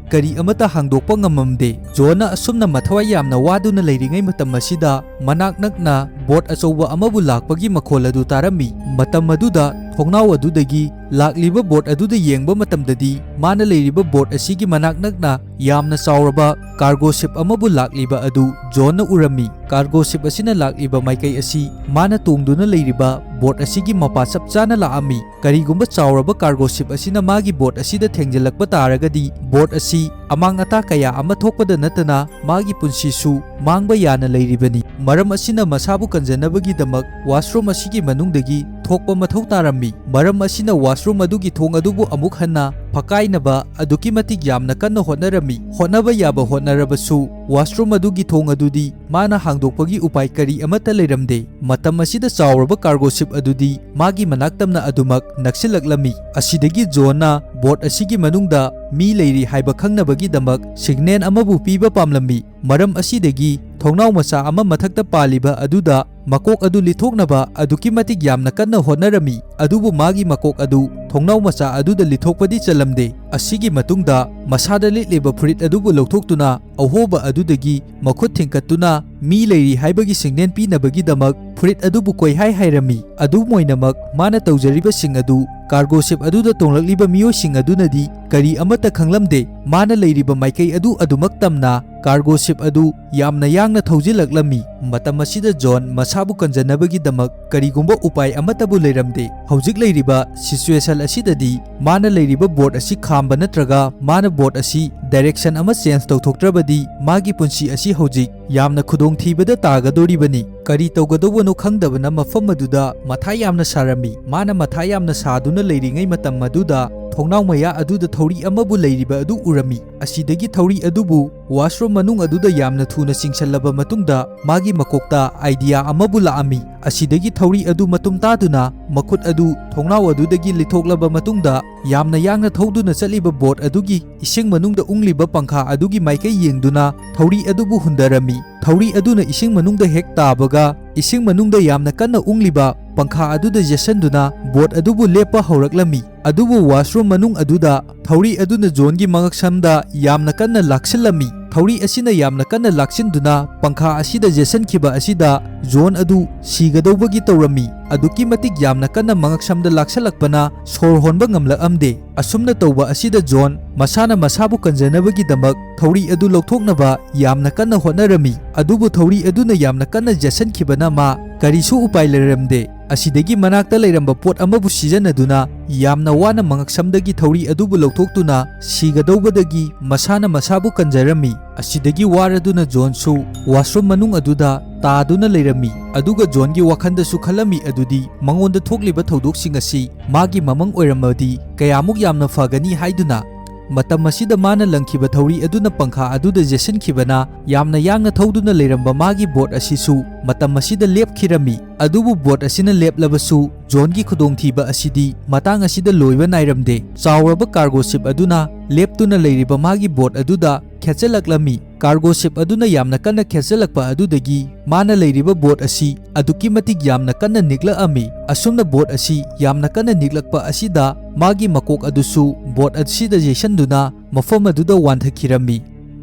ꯀꯔꯤ ꯑꯃꯠꯇ ꯍꯥꯡꯗꯣꯛꯄ ꯉꯝꯃꯝꯗꯦ꯫ ꯖꯣꯟꯅ ꯑꯁꯨꯝꯅ ꯃꯊꯋꯥꯏ ꯌꯥꯝꯅ ꯋꯥꯗꯨꯅ ꯂꯩꯔꯤꯉꯩ ꯃꯇꯝ ꯑꯁꯤꯗ ꯃꯅꯥꯛ ꯅꯛꯅ ꯕꯣꯠ ꯑꯆꯧꯕ ꯑꯃꯕꯨ ꯂꯥꯛꯄꯒꯤ ꯃꯈꯣꯜ ꯑꯗꯨ ꯇꯥꯔꯝꯃꯤ꯫ ꯃꯇꯝ ꯑꯗꯨꯗ ꯊꯣꯡꯅꯥꯎ ꯑꯗꯨꯗꯒꯤ ꯂꯥꯛꯂꯤꯕ ꯕꯣꯠ ꯑꯗꯨꯗ ꯌꯦꯡꯕ ꯃꯇꯝꯗꯗꯤ ꯃꯥꯅ ꯂꯩꯔꯤꯕ ꯕꯣꯠ ꯑꯁꯤꯒꯤ ꯃꯅꯥꯛ ꯅꯛꯅ ꯌꯥꯝꯅ ꯆꯥꯎꯔꯕ ꯀꯥꯔꯒꯣ ꯁꯤꯞ ꯑꯃꯕꯨ ꯂꯥꯛꯂꯤꯕ ꯑꯗꯨ ꯖꯣꯟꯅ ꯎꯔꯝꯃꯤ꯫ ꯀꯥꯔꯒꯣ ꯁꯤꯞ ꯑꯁꯤꯅ ꯂꯥꯛꯂꯤꯕ ꯃꯥꯏꯀꯩ ꯑꯁꯤ ꯃꯥꯅ ꯇꯣꯡꯗꯨꯅ ꯂꯩꯔꯤꯕ ꯕꯣꯠ ꯑꯁꯤꯒꯤ ꯃꯄꯥ ꯆꯞ ꯆꯥꯅ ꯂꯥꯛꯑꯝꯃꯤ꯫ ꯀꯔꯤꯒꯨꯝꯕ ꯆꯥꯎꯔꯕ ꯀꯥꯔꯒꯣ ꯁꯤꯞ ꯑꯁꯤꯅ ꯃꯥꯒꯤ ꯕꯣꯠ ꯑꯁꯤꯗ ꯊꯦꯡꯖꯤꯜꯂꯛꯄ ꯇꯥꯔꯒꯗꯤ ꯕꯣꯠ ꯑꯁꯤ ꯑꯃꯥꯡ ꯑꯇꯥ ꯀꯌꯥ ꯑꯃ ꯊꯣꯛꯄꯗ ꯅꯠꯇꯅ ꯃꯥꯒꯤ ꯄꯨꯟꯁꯤꯁꯨ ꯃꯥꯡꯕ ꯌꯥꯅ ꯂꯩꯔꯤꯕꯅꯤ꯫ ꯃꯔꯝ ꯑꯁꯤꯅ ꯃꯁꯥꯕꯨ ꯀꯟꯖꯅꯕꯒꯤꯗꯃꯛ ꯋꯥꯁꯔꯨꯝ ꯑꯁꯤꯒꯤ ꯃꯅꯨꯡꯗꯒꯤ ꯊꯣꯛꯄ ꯃꯊꯧ ꯇꯥꯔꯝꯃꯤ꯫ ꯃꯔꯝ ꯑꯁꯤꯅ ꯋꯥꯁꯔꯨꯝ ꯑꯗꯨꯒꯤ ꯊꯣꯡ ꯑꯗꯨꯕꯨ ꯑꯃꯨꯛ ꯍꯟꯅ ꯐꯀꯥꯏꯅꯕ ꯑꯗꯨꯛꯀꯤ ꯃꯇꯤꯛ ꯌꯥꯝꯅ ꯀꯟꯅ ꯍꯣꯠꯅꯔꯝꯃꯤ꯫ ꯍꯣꯠꯅꯕ ꯌꯥꯕ ꯍꯣꯠꯅꯔꯕꯁꯨ ꯋꯥꯁꯔꯨꯝ ꯑꯗꯨꯒꯤ ꯊꯣꯡ ꯑꯗꯨꯗꯤ ꯃꯥꯅ ꯍꯥꯡꯗꯣꯛꯄꯒꯤ ꯎꯄꯥꯏ ꯀꯔꯤ ꯑꯃꯠꯇ ꯂꯩꯔꯝꯗꯦ꯫ ꯃꯇꯝ ꯑꯁꯤꯗ ꯆꯥꯎꯔꯕ ꯀꯥꯔꯒꯣ ꯁꯤꯞ ꯑꯗꯨꯗꯤ ꯃꯥꯒꯤ ꯃꯅꯥꯛ ꯇꯝꯅ ꯑꯗꯨꯃꯛ ꯅꯛꯁꯤꯜꯂꯛꯂꯝꯃꯤ꯫ ꯑꯁꯤꯗꯒꯤ ꯖꯣꯟꯅ ꯕꯣꯠ ꯑꯁꯤꯒꯤ ꯃꯅꯨꯡꯗ ꯃꯤ ꯂꯩꯔꯤ ꯍꯥꯏꯕ ꯈꯪꯅꯕꯒꯤꯗꯃꯛ ꯁꯤꯒꯅꯦꯜ ꯑꯃꯕꯨ ꯄꯤꯕ ꯄꯥꯝꯂꯝꯃꯤ꯫ ꯃꯔꯝ ꯑꯁꯤꯗꯒꯤ ꯊꯣꯡꯅꯥꯎ ꯃꯆꯥ ꯑꯃ ꯃꯊꯛꯇ ꯄꯥꯜꯂꯤꯕ ꯑꯗꯨꯗ ꯃꯀꯣꯛ ꯑꯗꯨ ꯂꯤꯊꯣꯛꯅꯕ ꯑꯗꯨꯛꯀꯤ ꯃꯇꯤꯛ ꯌꯥꯝꯅ ꯀꯟꯅ ꯍꯣꯠꯅꯔꯝꯃꯤ꯫ ꯑꯗꯨꯕꯨ ꯃꯥꯒꯤ ꯃꯀꯣꯛ ꯑꯗꯨ ꯊꯣꯡꯅꯥꯎ ꯃꯆꯥ ꯑꯗꯨꯗ ꯂꯤꯊꯣꯛꯄꯗꯤ ꯆꯜꯂꯝꯗꯦ꯫ ꯑꯁꯤꯒꯤ ꯃꯇꯨꯡꯗ ꯃꯁꯥꯗ ꯂꯤꯠꯂꯤꯕ ꯐꯨꯔꯤꯠ ꯑꯗꯨꯕꯨ ꯂꯧꯊꯣꯛꯇꯨꯅ ꯑꯍꯣꯕ ꯑꯗꯨꯗꯒꯤ ꯃꯈꯨꯠ ꯊꯤꯡꯀꯠꯇꯨꯅ ꯃꯤ ꯂꯩꯔꯤ ꯍꯥꯏꯕꯒꯤ ꯁꯤꯒꯅꯦꯜ ꯄꯤꯅꯕꯒꯤꯗꯃꯛ ꯐꯨꯔꯤꯠ ꯑꯗꯨꯕꯨ ꯀꯣꯏꯍꯥꯏ ꯍꯥꯏꯔꯝꯃꯤ꯫ ꯑꯗꯨꯝ ꯑꯣꯏꯅꯃꯛ ꯃꯥꯅ ꯇꯧꯖꯔꯤꯕꯁꯤꯡ ꯑꯗꯨ ꯀꯥꯔꯒꯣ ꯁꯤꯞ ꯑꯗꯨꯗ ꯇꯣꯡꯂꯛꯂꯤꯕ ꯃꯤꯑꯣꯏꯁꯤꯡ ꯑꯗꯨꯅꯗꯤ ꯀꯔꯤ ꯑꯃꯠꯇ ꯈꯪꯂꯝꯗꯦ꯫ ꯃꯥꯅ ꯂꯩꯔꯤꯕ ꯃꯥꯏꯀꯩ ꯑꯗꯨ ꯑꯗꯨꯃꯛ ꯇꯝꯅ ꯀꯥꯔꯒꯣ ꯁꯤꯞ ꯑꯗꯨ ꯌꯥꯝꯅ ꯌꯥꯡꯅ ꯊꯧꯖꯤꯜꯂꯛꯂꯝꯃꯤ꯫ ꯃꯇꯝ ꯑꯁꯤꯗ ꯖꯣꯟ ꯃꯁꯥꯕꯨ ꯀꯟꯖꯅꯕꯒꯤꯗꯃꯛ ꯀꯔꯤꯒꯨꯝꯕ ꯎꯄꯥꯏ ꯑꯃꯠꯇꯕꯨ ꯂꯩꯔꯝꯗꯦ꯫ ꯍꯧꯖꯤꯛ ꯂꯩꯔꯤꯕ ꯁꯤꯆꯨꯋꯦꯁꯟ ꯑꯁꯤꯗꯗꯤ ꯃꯥꯅ ꯂꯩꯔꯤꯕ ꯕꯣꯠ ꯑꯁꯤ ꯈꯥꯝꯕ ꯅꯠꯇ꯭ꯔꯒ ꯃꯥꯅ ꯕꯣꯠ ꯑꯁꯤ ꯗꯥꯏꯔꯦꯛꯁꯟ ꯑꯃ ꯆꯦꯟꯖ ꯇꯧꯊꯣꯛꯇ꯭ꯔꯕꯗꯤ ꯃꯥꯒꯤ ꯄꯨꯟꯁꯤ ꯑꯁꯤ ꯍꯧꯖꯤꯛ ꯌꯥꯝꯅ ꯈꯨꯗꯣꯡꯊꯤꯕꯗ ꯇꯥꯒꯗꯧꯔꯤꯕꯅꯤ꯫ ꯀꯔꯤ ꯇꯧꯒꯗꯧꯕꯅꯣ ꯈꯪꯗꯕꯅ ꯃꯐꯝ ꯑꯗꯨꯗ ꯃꯊꯥ ꯌꯥꯝꯅ ꯁꯥꯔꯝꯃꯤ꯫ ꯃꯥꯅ ꯃꯊꯥ ꯌꯥꯝꯅ ꯁꯥꯗꯨꯅ ꯂꯩꯔꯤꯉꯩ ꯃꯇꯝ ꯑꯗꯨꯗ ꯊꯣꯡꯅꯥꯎ ꯃꯌꯥ ꯑꯗꯨꯗ ꯊꯧꯔꯤ ꯑꯃꯕꯨ ꯂꯩꯔꯤꯕ ꯑꯗꯨ ꯎꯔꯝꯃꯤ꯫ ꯑꯁꯤꯗꯒꯤ ꯊꯧꯔꯤ ꯑꯗꯨꯕꯨ ꯋꯥꯁꯔꯨꯝ ꯃꯅꯨꯡ ꯑꯗꯨꯗ ꯌꯥꯝꯅ ꯊꯨꯅ ꯆꯤꯡꯁꯜꯂꯕ ꯃꯇꯨꯡꯗ ꯃꯥꯒꯤ ꯃꯀꯣꯛꯇ ꯑꯥꯏꯗꯤꯌꯥ ꯑꯃꯕꯨ ꯂꯥꯛꯑꯝꯃꯤ꯫ ꯑꯁꯤꯗꯒꯤ ꯊꯧꯔꯤ ꯑꯗꯨ ꯃꯇꯨꯝ ꯇꯥꯗꯨꯅ ꯃꯈꯨꯠ ꯑꯗꯨ ꯊꯣꯡꯅꯥꯎ ꯑꯗꯨꯗꯒꯤ ꯂꯤꯊꯣꯛꯂꯕ ꯃꯇꯨꯡꯗ ꯌꯥꯝꯅ ꯌꯥꯡꯅ ꯊꯧꯗꯨꯅ ꯆꯠꯂꯤꯕ ꯕꯣꯠ ꯑꯗꯨꯒꯤ ꯏꯁꯤꯡ ꯃꯅꯨꯡꯗ ꯎꯪꯂꯤꯕ ꯄꯪꯈꯥ ꯑꯗꯨꯒꯤ ꯃꯥꯏꯀꯩ ꯌꯦꯡꯗꯨꯅ ꯊꯧꯔꯤ ꯑꯗꯨꯕꯨ ꯍꯨꯟꯗꯔꯝꯃꯤ꯫ ꯊꯧꯔꯤ ꯑꯗꯨꯅ ꯏꯁꯤꯡ ꯃꯅꯨꯡꯗ ꯍꯦꯛ ꯇꯥꯕꯒ ꯏꯁꯤꯡ ꯃꯅꯨꯡꯗ ꯌꯥꯝꯅ ꯀꯟꯅ ꯎꯪꯂꯤꯕ ꯄꯪꯈꯥ ꯑꯗꯨꯗ ꯌꯦꯠꯁꯟꯗꯨꯅ ꯕꯣꯠ ꯑꯗꯨꯕꯨ ꯂꯦꯞꯄ ꯍꯧꯔꯛꯂꯝꯃꯤ꯫ ꯑꯗꯨꯕꯨ ꯋꯥꯁꯔꯨꯝ ꯃꯅꯨꯡ ꯑꯗꯨꯗ ꯊꯧꯔꯤ ꯑꯗꯨꯅ ꯖꯣꯟꯒꯤ ꯃꯉꯛꯁꯝꯗ ꯌꯥꯝꯅ ꯀꯟꯅ ꯂꯥꯛꯁꯤꯜꯂꯝꯃꯤ꯫ ꯊꯧꯔꯤ ꯑꯁꯤꯅ ꯌꯥꯝꯅ ꯀꯟꯅ ꯂꯥꯛꯁꯤꯟꯗꯨꯅ ꯄꯪꯈꯥ ꯑꯁꯤꯗ ꯌꯦꯠꯁꯟꯈꯤꯕ ꯑꯁꯤꯗ ꯖꯣꯟ ꯑꯗꯨ ꯁꯤꯒꯗꯧꯕꯒꯤ ꯇꯧꯔꯝꯃꯤ꯫ ꯑꯗꯨꯛꯀꯤ ꯃꯇꯤꯛ ꯌꯥꯝꯅ ꯀꯟꯅ ꯃꯉꯛꯁꯝꯗ ꯂꯥꯛꯁꯜꯂꯛꯄꯅ ꯁꯣꯔ ꯍꯣꯟꯕ ꯉꯝꯂꯛꯑꯝꯗꯦ꯫ ꯑꯁꯨꯝꯅ ꯇꯧꯕ ꯑꯁꯤꯗ ꯖꯣꯟ ꯃꯁꯥꯅ ꯃꯁꯥꯕꯨ ꯀꯟꯖꯅꯕꯒꯤꯗꯃꯛ ꯊꯧꯔꯤ ꯑꯗꯨ ꯂꯧꯊꯣꯛꯅꯕ ꯌꯥꯝꯅ ꯀꯟꯅ ꯍꯣꯠꯅꯔꯝꯃꯤ꯫ ꯑꯗꯨꯕꯨ ꯊꯧꯔꯤ ꯑꯗꯨꯅ ꯌꯥꯝꯅ ꯀꯟꯅ ꯌꯦꯠꯁꯟꯈꯤꯕꯅ ꯃꯥ ꯀꯔꯤꯁꯨ ꯎꯄꯥꯏ ꯂꯩꯔꯝꯗꯦ꯫ ꯑꯁꯤꯗꯒꯤ ꯃꯅꯥꯛꯇ ꯂꯩꯔꯝꯕ ꯄꯣꯠ ꯑꯃꯕꯨ ꯁꯤꯖꯤꯟꯅꯗꯨꯅ ꯌꯥꯝꯅ ꯋꯥꯅ ꯃꯉꯛꯁꯝꯗꯒꯤ ꯊꯧꯔꯤ ꯑꯗꯨꯕꯨ ꯂꯧꯊꯣꯛꯇꯨꯅ ꯁꯤꯒꯗꯧꯕꯗꯒꯤ ꯃꯁꯥꯅ ꯃꯁꯥꯕꯨ ꯀꯟꯖꯔꯝꯃꯤ꯫ ꯑꯁꯤꯗꯒꯤ ꯋꯥꯔꯗꯨꯅ ꯖꯣꯟꯁꯨ ꯋꯥꯁꯔꯨꯝ ꯃꯅꯨꯡ ꯑꯗꯨꯗ ꯇꯥꯗꯨꯅ ꯂꯩꯔꯝꯃꯤ꯫ ꯑꯗꯨꯒ ꯖꯣꯟꯒꯤ ꯋꯥꯈꯜꯗꯁꯨ ꯈꯜꯂꯝꯃꯤ ꯑꯗꯨꯗꯤ ꯃꯉꯣꯟꯗ ꯊꯣꯛꯂꯤꯕ ꯊꯧꯗꯣꯛꯁꯤꯡ ꯑꯁꯤ ꯃꯥꯒꯤ ꯃꯃꯪ ꯑꯣꯏꯔꯝꯃꯗꯤ ꯀꯌꯥꯃꯨꯛ ꯌꯥꯝꯅ ꯐꯒꯅꯤ ꯍꯥꯏꯗꯨꯅ꯫ ꯃꯇꯝ ꯑꯁꯤꯗ ꯃꯥꯅ ꯂꯪꯈꯤꯕ ꯊꯧꯔꯤ ꯑꯗꯨꯅ ꯄꯪꯈꯥ ꯑꯗꯨꯗ ꯌꯦꯠꯁꯤꯟꯈꯤꯕꯅ ꯌꯥꯝꯅ ꯌꯥꯡꯅ ꯊꯧꯗꯨꯅ ꯂꯩꯔꯝꯕ ꯃꯥꯒꯤ ꯕꯣꯠ ꯑꯁꯤꯁꯨ ꯃꯇꯝ ꯑꯁꯤꯗ ꯂꯦꯞꯈꯤꯔꯝꯃꯤ꯫ ꯑꯗꯨꯕꯨ ꯕꯣꯠ ꯑꯁꯤꯅ ꯂꯦꯞꯂꯕꯁꯨ ꯖꯣꯟꯒꯤ ꯈꯨꯗꯣꯡꯊꯤꯕ ꯑꯁꯤꯗꯤ ꯃꯇꯥꯡ ꯑꯁꯤꯗ ꯂꯣꯏꯕ ꯅꯥꯏꯔꯝꯗꯦ꯫ ꯆꯥꯎꯔꯕ ꯀꯥꯔꯒꯣ ꯁꯤꯞ ꯑꯗꯨꯅ ꯂꯦꯞꯇꯨꯅ ꯂꯩꯔꯤꯕ ꯃꯥꯒꯤ ꯕꯣꯠ ꯑꯗꯨꯗ ꯈꯦꯠꯆꯜꯂꯛꯂꯝꯃꯤ꯫ ꯀꯥꯔꯒꯣ ꯁꯤꯞ ꯑꯗꯨꯅ ꯌꯥꯝꯅ ꯀꯟꯅ ꯈꯦꯠꯆꯜꯂꯛꯄ ꯑꯗꯨꯗꯒꯤ ꯃꯥꯅ ꯂꯩꯔꯤꯕ ꯕꯣꯠ ꯑꯁꯤ ꯑꯗꯨꯛꯀꯤ ꯃꯇꯤꯛ ꯌꯥꯝꯅ ꯀꯟꯅ ꯅꯤꯛꯂꯛꯑꯝꯃꯤ꯫ ꯑꯁꯨꯝꯅ ꯕꯣꯠ ꯑꯁꯤ ꯌꯥꯝꯅ ꯀꯟꯅ ꯅꯤꯛꯂꯛꯄ ꯑꯁꯤꯗ ꯃꯥꯒꯤ ꯃꯀꯣꯛ ꯑꯗꯨꯁꯨ ꯕꯣꯠ ꯑꯁꯤꯗ ꯌꯩꯁꯟꯗꯨꯅ ꯃꯐꯝ ꯑꯗꯨꯗ ꯋꯥꯟꯊꯈꯤꯔꯝꯃꯤ꯫